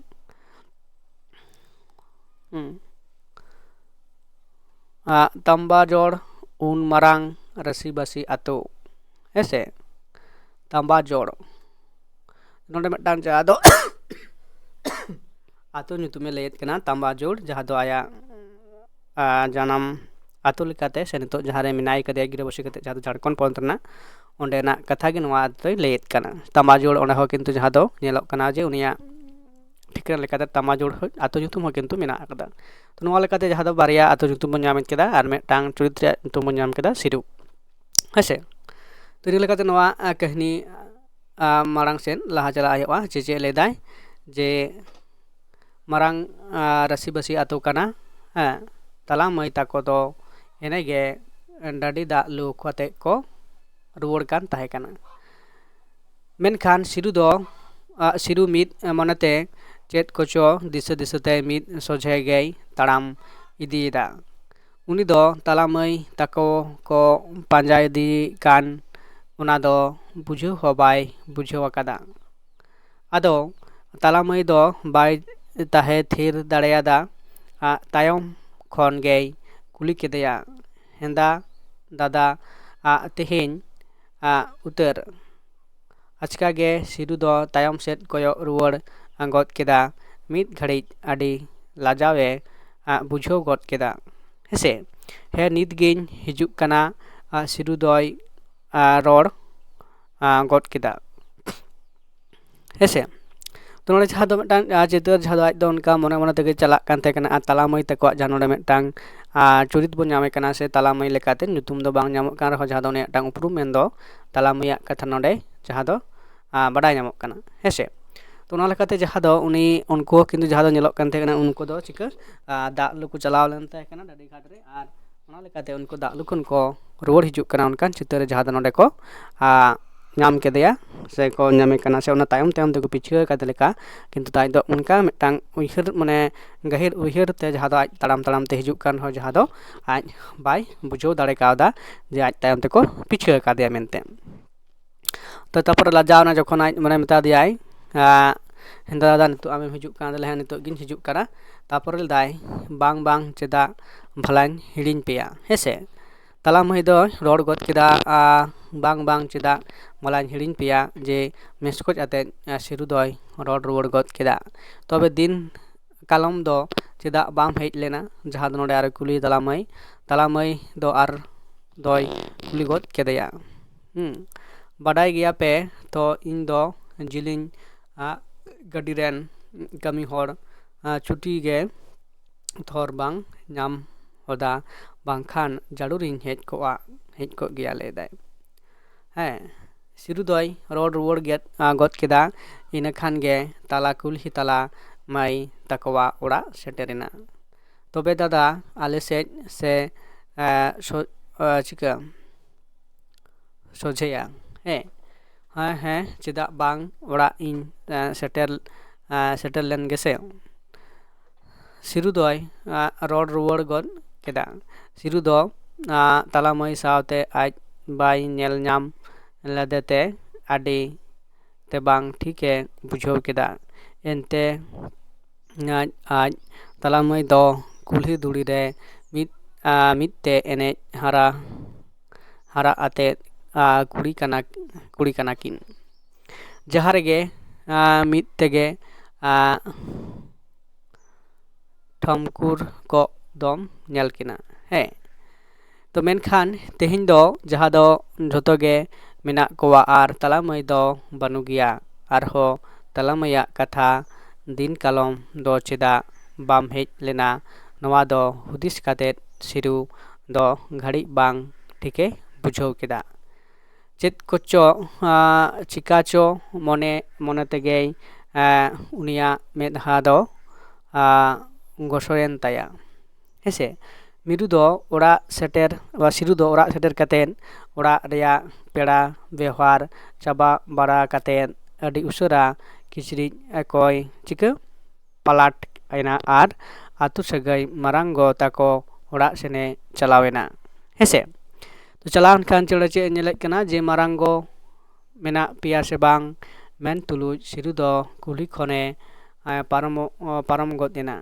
ᱦᱩᱸ᱾ ᱟ, ᱛᱟᱢᱵᱟᱡᱚᱲ ᱩᱱ ᱢᱟᱨᱟᱝ ᱨᱟᱹᱥᱤᱵᱟᱹᱥᱤ ᱟᱛᱳ, ᱦᱮᱸᱥᱮ? ᱛᱟᱢᱵᱟᱡᱚᱲ᱾ ᱱᱚᱰᱮ ᱢᱤᱫᱴᱟᱝ ᱡᱟᱦᱟᱸ ᱫᱚ ᱟᱛᱳ ᱧᱩᱛᱩᱢᱮ ᱞᱟᱹᱭᱮᱫ ᱠᱟᱱᱟ, ᱛᱟᱢᱵᱟᱡᱳᱲ, ᱡᱟᱦᱟᱸ ᱫᱚ ᱟᱭᱟᱜ, ᱟ, ᱡᱟᱱᱟᱢ ᱟᱛᱳ ᱞᱮᱠᱟᱛᱮ ᱥᱮ ᱱᱤᱛᱚᱜ ᱡᱟᱦᱟᱸ ᱨᱮ ᱢᱮᱱᱟᱭ ᱠᱟᱫᱮᱭᱟ ᱜᱤᱨᱟᱹᱵᱟᱹᱥᱤ ᱠᱟᱛᱮ, ᱡᱟᱦᱟᱸ ᱫᱚ ᱡᱷᱟᱲᱠᱷᱚᱸᱰ ᱯᱚᱱᱚᱛ ᱨᱮᱱᱟᱜ, ᱚᱸᱰᱮᱱᱟᱜ ᱠᱟᱛᱷᱟ ᱜᱮ ᱱᱚᱣᱟ ᱫᱚᱭ ᱞᱟᱹᱭᱮᱫ ᱠᱟᱱᱟ᱾ ᱛᱟᱢᱵᱟᱡᱳᱲ, ᱚᱸᱰᱮ ᱦᱚᱸ ᱠᱤᱱᱛᱩ ᱡᱟᱦᱟᱸ ᱫᱚ ᱧᱮᱞᱚᱜ ᱠᱟᱱᱟ ᱡᱮ ᱩᱱᱤᱭᱟᱜ ᱴᱷᱤᱠᱟᱹᱱᱟ ᱞᱮᱠᱟᱛᱮ ᱛᱟᱢᱵᱟᱡᱳᱲ ᱦᱚᱸ ᱟᱛᱳ ᱧᱩᱛᱩᱢ ᱦᱚᱸ ᱠᱤᱱᱛᱩ ᱢᱮᱱᱟᱜ ᱟᱠᱟᱫᱟ᱾ ᱛᱚ, ᱱᱚᱣᱟ ᱞᱮᱠᱟᱛᱮ ᱡᱟᱦᱟᱸ ᱫᱚ ᱵᱟᱨᱭᱟ ᱟᱛᱳ ᱧᱩᱛᱩᱢ ᱵᱚᱱ ᱧᱟᱢ ᱠᱮᱫᱟ ᱟᱨ ᱢᱤᱫᱴᱟᱝ ᱪᱩᱨᱤᱛ ᱨᱮᱭᱟᱜ ᱧᱩᱛᱩᱢ ᱵᱚᱱ ᱧᱟᱢ ᱠᱮᱫᱟ ᱥᱤᱨᱩ᱾ ᱦᱮᱸᱥᱮ? ᱛᱚ, ᱤᱱᱟᱹ ᱞᱮᱠᱟᱛᱮ ᱱᱚᱣᱟ, ᱟ, ᱠᱟᱹᱦᱱᱤ, ᱟ, ᱢᱟᱲᱟᱝ ᱥᱮᱫ ᱞᱟᱦᱟ ᱪᱟᱞᱟᱜ ᱦᱩᱭᱩᱜᱼᱟ᱾ ᱪᱮᱫ ᱪᱮᱫ ᱞᱟᱹᱭᱫᱟᱭ ᱡᱮ ᱢᱟᱨᱟᱝ, ᱟ, ᱨᱟᱹᱥᱤᱵᱟᱹᱥᱤ ᱟᱛᱳ ᱠᱟᱱᱟ᱾ ᱦᱮᱸ, ᱛᱟᱞᱟ ᱢᱟᱹᱭ ᱛᱟᱠᱚ ᱫᱚ ᱮᱱᱮ ᱜᱮ ᱰᱟᱹᱰᱤ ᱫᱟᱜ ᱞᱩ ᱠᱟᱛᱮ ᱠᱚ ᱨᱩᱣᱟᱹᱲ ᱠᱟᱱ ᱛᱟᱦᱮᱸ ᱠᱟᱱᱟ᱾ ᱢᱮᱱᱠᱷᱟᱱ ᱥᱤᱨᱩ ᱫᱚ, ᱟ, ᱥᱤᱨᱩ ᱢᱤᱫ ᱢᱚᱱᱮᱛᱮ ᱪᱮᱫ ᱠᱚᱪᱚ ᱫᱤᱥᱟᱹ ᱫᱤᱥᱟᱹᱛᱮ ᱢᱤᱫ ᱥᱚᱡᱷᱮ ᱜᱮᱭ ᱛᱟᱲᱟᱢ ᱤᱫᱤᱭᱮᱫᱟ᱾ ᱩᱱᱤ ᱫᱚ ᱛᱟᱞᱟ ᱢᱟᱹᱭ ᱛᱟᱠᱚ ᱠᱚ ᱯᱟᱸᱡᱟ ᱤᱫᱤᱭᱮ ᱠᱟᱱ ᱚᱱᱟ ᱫᱚ ᱵᱩᱡᱷᱟᱹᱣ ᱦᱚᱸ ᱵᱟᱭ ᱵᱩᱡᱷᱟᱹᱣ ᱟᱠᱟᱫᱟ᱾ ᱟᱫᱚ ᱛᱟᱞᱟ ᱢᱟᱹᱭ ᱫᱚ ᱵᱟᱭ ᱛᱟᱦᱮᱸ ᱛᱷᱤᱨ ᱫᱟᱲᱮᱭᱟᱫᱟ᱾ ᱟᱜ ᱛᱟᱭᱚᱢ ᱠᱷᱚᱱ ᱜᱮᱭ ᱠᱩᱞᱤ ᱠᱮᱫᱮᱭᱟ, "ᱦᱮᱸᱫᱟ ᱫᱟᱫᱟ, ᱟᱜ ᱛᱮᱦᱮᱧ ᱟᱜ ᱩᱛᱟᱹᱨ?" ᱟᱪᱠᱟ ᱜᱮ ᱥᱤᱨᱩ ᱫᱚ ᱛᱟᱭᱚᱢ ᱥᱮᱫ ᱠᱚᱭᱚᱜ ᱨᱩᱣᱟᱹᱲ ᱜᱚᱫ ᱠᱮᱫᱟ᱾ ᱢᱤᱫ ᱜᱷᱟᱹᱲᱤᱡ ᱟᱹᱰᱤ ᱞᱟᱡᱟᱣ ᱮ ᱟᱜ ᱵᱩᱡᱷᱟᱹᱣ ᱜᱚᱫ ᱠᱮᱫᱟ᱾ "ᱦᱮᱸᱥᱮ, ᱦᱮᱸ, ᱱᱤᱛ ᱜᱤᱧ ᱦᱤᱡᱩᱜ ᱠᱟᱱᱟ", ᱟᱜ ᱥᱤᱨᱩ ᱫᱚᱭ ᱟᱜ ᱨᱚᱲ ᱟᱜ ᱜᱚᱫ ᱠᱮᱫᱟ᱾ ᱦᱮᱸᱥᱮ, ᱛᱚ ᱱᱚᱰᱮ ᱡᱟᱦᱟᱸ ᱫᱚ ᱢᱤᱫᱴᱟᱝ ᱟᱜ ᱪᱤᱛᱟᱹᱨ, ᱡᱟᱦᱟᱸ ᱫᱚ ᱟᱡ ᱫᱚ ᱚᱱᱠᱟ ᱢᱚᱱᱮ ᱢᱚᱱᱮ ᱛᱮᱜᱮ ᱪᱟᱞᱟᱜ ᱠᱟᱱ ᱛᱟᱦᱮᱸ ᱠᱟᱱᱟ᱾ ᱟᱨ ᱛᱟᱞᱟ ᱢᱟᱹᱭ ᱛᱟᱠᱚᱣᱟᱜ ᱡᱟᱦᱟᱸ ᱱᱚᱰᱮ ᱢᱤᱫᱴᱟᱝ ᱟᱜ ᱪᱩᱨᱤᱛ ᱵᱚᱱ ᱧᱟᱢᱮ ᱠᱟᱱᱟ, ᱥᱮ ᱛᱟᱞᱟ ᱢᱟᱹᱭ ᱞᱮᱠᱟᱛᱮ ᱧᱩᱛᱩᱢ ᱫᱚ ᱵᱟᱝ ᱧᱟᱢᱚᱜ ᱠᱟᱱ ᱨᱮᱦᱚᱸ, ᱡᱟᱦᱟᱸ ᱫᱚ ᱩᱱᱤᱭᱟᱜ ᱢᱤᱫᱴᱟᱝ ᱩᱯᱨᱩᱢ ᱢᱮᱱᱫᱚ ᱛᱟᱞᱟ ᱢᱟᱹᱭᱟᱜ ᱠᱟᱛᱷᱟ ᱱᱚᱰᱮ ᱡᱟᱦᱟᱸ ᱫᱚ ᱟᱜ ᱵᱟᱰᱟᱭ ᱧᱟᱢᱚᱜ ᱠᱟᱱᱟ᱾ ᱦᱮᱸᱥᱮ, ᱛᱚ ᱚᱱᱟ ᱞᱮᱠᱟᱛᱮ ᱡᱟᱦᱟᱸ ᱫᱚ ᱩᱱᱤ, ᱩᱱᱠᱩ ᱦᱚᱸ ᱠᱤᱱᱛᱩ ᱡᱟᱦᱟᱸ ᱫᱚ ᱧᱮᱞᱚᱜ ᱠᱟᱱ ᱛᱟᱦᱮᱸ ᱠᱟᱱᱟ, ᱩᱱᱠᱩ ᱫᱚ ᱪᱤᱠᱟᱹ ᱟᱜ ᱫᱟᱜ ᱞᱩ ᱠᱚ ᱪᱟᱞᱟᱣ ᱞᱮᱱ ᱛᱟᱦᱮᱸ ᱠᱟᱱᱟ ᱰᱟᱹᱰᱤ ᱜᱷᱟᱴ ᱨᱮ, ᱟᱨ ᱚᱱᱟ ᱞᱮᱠᱟᱛᱮ ᱩᱱᱠᱩ ᱫᱟᱜ ᱞᱩ ᱠᱷᱚᱱ ᱠᱚ ᱨᱩᱣᱟᱹᱲ ᱦᱤᱡᱩᱜ ᱠᱟᱱᱟ, ᱚᱱᱠᱟᱱ ᱪᱤᱛᱟᱹᱨ ᱡᱟᱦᱟᱸ ᱫᱚ ᱱᱚᱰᱮ ᱠᱚ ᱟᱜ ᱧᱟᱢ ᱠᱮᱫᱮᱭᱟ, ᱥᱮ ᱠᱚ ᱧᱟᱢᱮ ᱠᱟᱱᱟ, ᱥᱮ ᱚᱱᱟ ᱛᱟᱭᱚᱢ ᱛᱟᱭᱚᱢ ᱛᱮᱠᱚ ᱯᱤᱪᱷᱟᱹ ᱟᱠᱟᱫ ᱞᱮᱠᱟ᱾ ᱠᱤᱱᱛᱩ ᱟᱡ ᱫᱚ ᱚᱱᱠᱟ ᱢᱤᱫᱴᱟᱝ ᱩᱭᱦᱟᱹᱨ, ᱢᱟᱱᱮ ᱜᱟᱹᱦᱤᱨ ᱩᱭᱦᱟᱹᱨ ᱛᱮ ᱡᱟᱦᱟᱸ ᱫᱚ ᱟᱡ ᱛᱟᱲᱟᱢ ᱛᱟᱲᱟᱢ ᱛᱮ ᱦᱤᱡᱩᱜ ᱠᱟᱱ ᱨᱮᱦᱚᱸ, ᱡᱟᱦᱟᱸ ᱫᱚ ᱟᱡ ᱵᱟᱭ ᱵᱩᱡᱷᱟᱹᱣ ᱫᱟᱲᱮ ᱠᱟᱣᱫᱟ ᱡᱮ ᱟᱡ ᱛᱟᱭᱚᱢ ᱛᱮᱠᱚ ᱯᱤᱪᱷᱟᱹ ᱟᱠᱟᱫᱮᱭᱟ ᱢᱮᱱᱛᱮ᱾ ᱛᱚ ᱛᱟᱨᱯᱚᱨᱮ ᱞᱟᱡᱟᱣ ᱮᱱᱟ ᱡᱚᱠᱷᱚᱱ ᱟᱡ ᱢᱟᱱᱮ ᱢᱮᱛᱟ ᱫᱮᱭᱟᱭ, ᱟᱜ, "ᱦᱮᱸᱫᱟ ᱫᱟᱫᱟ, ᱱᱤᱛᱚᱜ ᱟᱢᱮᱢ ᱦᱤᱡᱩᱜ ᱠᱟᱱᱟ?" ᱛᱟᱦᱞᱮ, "ᱦᱮᱸ, ᱱᱤᱛᱚᱜ ᱜᱤᱧ ᱦᱤᱡᱩᱜ ᱠᱟᱱᱟ᱾" ᱛᱟᱨᱯᱚᱨᱮ ᱞᱟᱹᱭᱫᱟᱭ, "ᱵᱟᱝ, ᱵᱟᱝ, ᱪᱮᱫᱟᱜ ᱵᱷᱟᱞᱟᱧ ᱦᱤᱲᱤᱧ ᱯᱮᱭᱟ?" ᱦᱮᱸᱥᱮ, ᱛᱟᱞᱟ ᱢᱟᱹᱭ ᱫᱚᱭ ᱨᱚᱲ ᱜᱚᱫ ᱠᱮᱫᱟ, ᱟᱜ, "ᱵᱟᱝ, ᱵᱟᱝ, ᱪᱮᱫᱟᱜ ᱵᱷᱟᱞᱟᱧ ᱦᱤᱲᱤᱧ ᱯᱮᱭᱟ?" ᱡᱮ ᱢᱮᱥᱠᱚᱡ ᱟᱛᱮᱫ ᱟᱜ ᱥᱤᱨᱩ ᱫᱚᱭ ᱨᱚᱲ ᱨᱩᱣᱟᱹᱲ ᱜᱚᱫ ᱠᱮᱫᱟ, "ᱛᱚᱵᱮ ᱫᱤᱱ ᱠᱟᱞᱚᱢ ᱫᱚ ᱪᱮᱫᱟᱜ ᱵᱟᱢ ᱦᱮᱡ ᱞᱮᱱᱟ?" ᱡᱟᱦᱟᱸ ᱫᱚ ᱱᱚᱰᱮ ᱟᱨᱚ ᱠᱩᱞᱤ ᱛᱟᱞᱟ ᱢᱟᱹᱭ, ᱛᱟᱞᱟ ᱢᱟᱹᱭ ᱫᱚ ᱟᱨ ᱫᱚᱭ ᱠᱩᱞᱤ ᱜᱚᱫ ᱠᱮᱫᱮᱭᱟ᱾ ᱦᱩᱸ, ᱵᱟᱰᱟᱭ ᱜᱮᱭᱟ ᱯᱮ ᱛᱚ, ᱤᱧ ᱫᱚ ᱡᱤᱞᱤᱧ ᱟᱜ ᱜᱟᱹᱰᱤ ᱨᱮᱱ ᱠᱟᱹᱢᱤ ᱦᱚᱲ, ᱟᱜ ᱪᱷᱩᱴᱤ ᱜᱮ ᱛᱷᱚᱨ ᱵᱟᱝ ᱧᱟᱢ ᱦᱚᱫᱟ, ᱵᱟᱝᱠᱷᱟᱱ ᱡᱟᱹᱨᱩᱲᱤᱧ ᱦᱮᱡ ᱠᱚᱜᱼᱟ, ᱦᱮᱡ ᱠᱚᱜ ᱜᱮᱭᱟ, ᱞᱟᱹᱭᱫᱟᱭ᱾ ᱦᱮᱸ, ᱥᱤᱨᱩ ᱫᱚᱭ ᱨᱚᱲ ᱨᱩᱣᱟᱹᱲ ᱜᱮᱫ, ᱟᱜ ᱜᱚᱫ ᱠᱮᱫᱟ᱾ ᱤᱱᱟᱹ ᱠᱷᱟᱱ ᱜᱮ ᱛᱟᱞᱟ ᱠᱩᱞᱦᱤ ᱛᱟᱞᱟ ᱢᱟᱹᱭ ᱛᱟᱠᱚᱣᱟᱜ ᱚᱲᱟᱜ ᱥᱮᱴᱮᱨᱮᱱᱟ᱾ "ᱛᱚᱵᱮ ᱫᱟᱫᱟ, ᱟᱞᱮ ᱥᱮᱫ ᱥᱮ, ᱟᱜ, ᱥᱚ-, ᱟᱜ, ᱪᱤᱠᱟᱹ ᱥᱚᱡᱷᱮᱭᱟ?" ᱦᱮᱸ, ᱦᱮᱸ, ᱦᱮᱸ, ᱪᱮᱫᱟᱜ ᱵᱟᱝ, ᱚᱲᱟᱜ ᱤᱧ, ᱟᱜ, ᱥᱮᱴᱮᱨ, ᱟᱜ, ᱥᱮᱴᱮᱨ ᱞᱮᱱ ᱜᱮᱥᱮ᱾ ᱥᱤᱨᱩ ᱫᱚᱭ, ᱟᱜ, ᱨᱚᱲ ᱨᱩᱣᱟᱹᱲ ᱜᱚᱫ ᱠᱮᱫᱟ᱾ ᱥᱤᱨᱩ ᱫᱚ, ᱟᱜ, ᱛᱟᱞᱟ ᱢᱟᱹᱭ ᱥᱟᱶᱛᱮ ᱟᱡ ᱵᱟᱭ ᱧᱮᱞ ᱧᱟᱢ ᱞᱮᱫᱮᱛᱮ ᱟᱹᱰᱤ ᱛᱮ ᱵᱟᱝ ᱴᱷᱤᱠᱮ ᱵᱩᱡᱷᱟᱹᱣ ᱠᱮᱫᱟ᱾ ᱮᱱᱛᱮ ᱟᱡ ᱟᱡ ᱛᱟᱞᱟ ᱢᱟᱹᱭ ᱫᱚ ᱠᱩᱞᱦᱤ ᱫᱷᱩᱲᱤ ᱨᱮ ᱢᱤᱫ ᱟᱨ ᱢᱤᱫ ᱛᱮ ᱮᱱᱮᱡ ᱦᱟᱨᱟ ᱦᱟᱨᱟ ᱟᱛᱮᱫ ᱟᱨ ᱠᱩᱲᱤ ᱠᱟᱱᱟ ᱠᱩᱲᱤ ᱠᱟᱱᱟ ᱠᱤᱱ᱾ ᱡᱟᱦᱟᱸ ᱨᱮᱜᱮ ᱟᱨ ᱢᱤᱫ ᱛᱮᱜᱮ ᱟᱨ ᱴᱷᱟᱹᱢᱠᱩᱨ ᱠᱚᱜ ᱫᱚᱢ ᱧᱮᱞ ᱠᱤᱱᱟ᱾ ᱦᱮᱸ, ᱛᱚ ᱢᱮᱱᱠᱷᱟᱱ ᱛᱮᱦᱮᱧ ᱫᱚ ᱡᱟᱦᱟᱸ ᱫᱚ ᱡᱷᱚᱛᱚ ᱜᱮ ᱢᱮᱱᱟᱜ ᱠᱚᱣᱟ ᱟᱨ ᱛᱟᱞᱟ ᱢᱟᱹᱭ ᱫᱚ ᱵᱟᱹᱱᱩᱜ ᱜᱮᱭᱟ᱾ ᱟᱨᱦᱚᱸ ᱛᱟᱞᱟ ᱢᱟᱹᱭᱟᱜ ᱠᱟᱛᱷᱟ ᱫᱤᱱ ᱠᱟᱞᱚᱢ ᱫᱚ ᱪᱮᱫᱟᱜ ᱵᱟᱢ ᱦᱮᱡ ᱞᱮᱱᱟ, ᱱᱚᱣᱟ ᱫᱚ ᱦᱩᱫᱤᱥ ᱠᱟᱛᱮᱫ ᱥᱤᱨᱩ ᱫᱚ ᱜᱷᱟᱹᱲᱤᱡ ᱵᱟᱝ ᱴᱷᱤᱠᱮ ᱵᱩᱡᱷᱟᱹᱣ ᱠᱮᱫᱟ᱾ ᱪᱮᱫ ᱠᱚᱪᱚ ᱪᱤᱠᱟ ᱪᱚ ᱢᱚᱱᱮ ᱢᱚᱱᱮ ᱛᱮᱜᱮᱭ ᱩᱱᱤᱭᱟᱜ ᱢᱮᱫᱦᱟ ᱫᱚ ᱜᱚᱥᱚᱭᱮᱱ ᱛᱟᱭᱟ᱾ ᱦᱮᱸᱥᱮ, ᱢᱤᱨᱩ ᱫᱚ ᱚᱲᱟᱜ ᱥᱮᱴᱮᱨ ᱥᱤᱨᱩ ᱫᱚ ᱚᱲᱟᱜ ᱥᱮᱴᱮᱨ ᱠᱟᱛᱮᱫ ᱚᱲᱟᱜ ᱨᱮᱭᱟᱜ ᱯᱮᱲᱟ ᱵᱮᱣᱦᱟᱨ ᱪᱟᱵᱟ ᱵᱟᱲᱟ ᱠᱟᱛᱮᱫ ᱟᱹᱰᱤ ᱩᱥᱟᱹᱨᱟ ᱠᱤᱪᱨᱤᱡ ᱠᱚᱭ ᱪᱤᱠᱟᱹ ᱯᱟᱞᱟᱴ ᱮᱱᱟ ᱟᱨ ᱟᱹᱛᱩ ᱥᱟᱹᱜᱟᱹᱭ ᱢᱟᱨᱟᱝ ᱜᱚ ᱛᱟᱠᱚ ᱚᱲᱟᱜ ᱥᱮᱱᱮ ᱪᱟᱞᱟᱣ ᱮᱱᱟ᱾ ᱦᱮᱸᱥᱮ, ᱛᱚ ᱪᱟᱞᱟᱣ ᱮᱱ ᱠᱷᱟᱱ ᱪᱮᱬᱮ ᱪᱮᱫ ᱮ ᱧᱮᱞᱮᱫ ᱠᱟᱱᱟ ᱡᱮ ᱢᱟᱨᱟᱝ ᱜᱚ ᱢᱮᱱᱟᱜ ᱯᱮᱭᱟ ᱥᱮ ᱵᱟᱝ ᱢᱮᱱ ᱛᱩᱞᱩᱡ ᱥᱤᱨᱩ ᱫᱚ ᱠᱩᱞᱦᱤ ᱠᱷᱚᱱᱮ ᱯᱟᱨᱚᱢᱚᱜ ᱯᱟᱨᱚᱢ ᱜᱚᱫ ᱮᱱᱟ᱾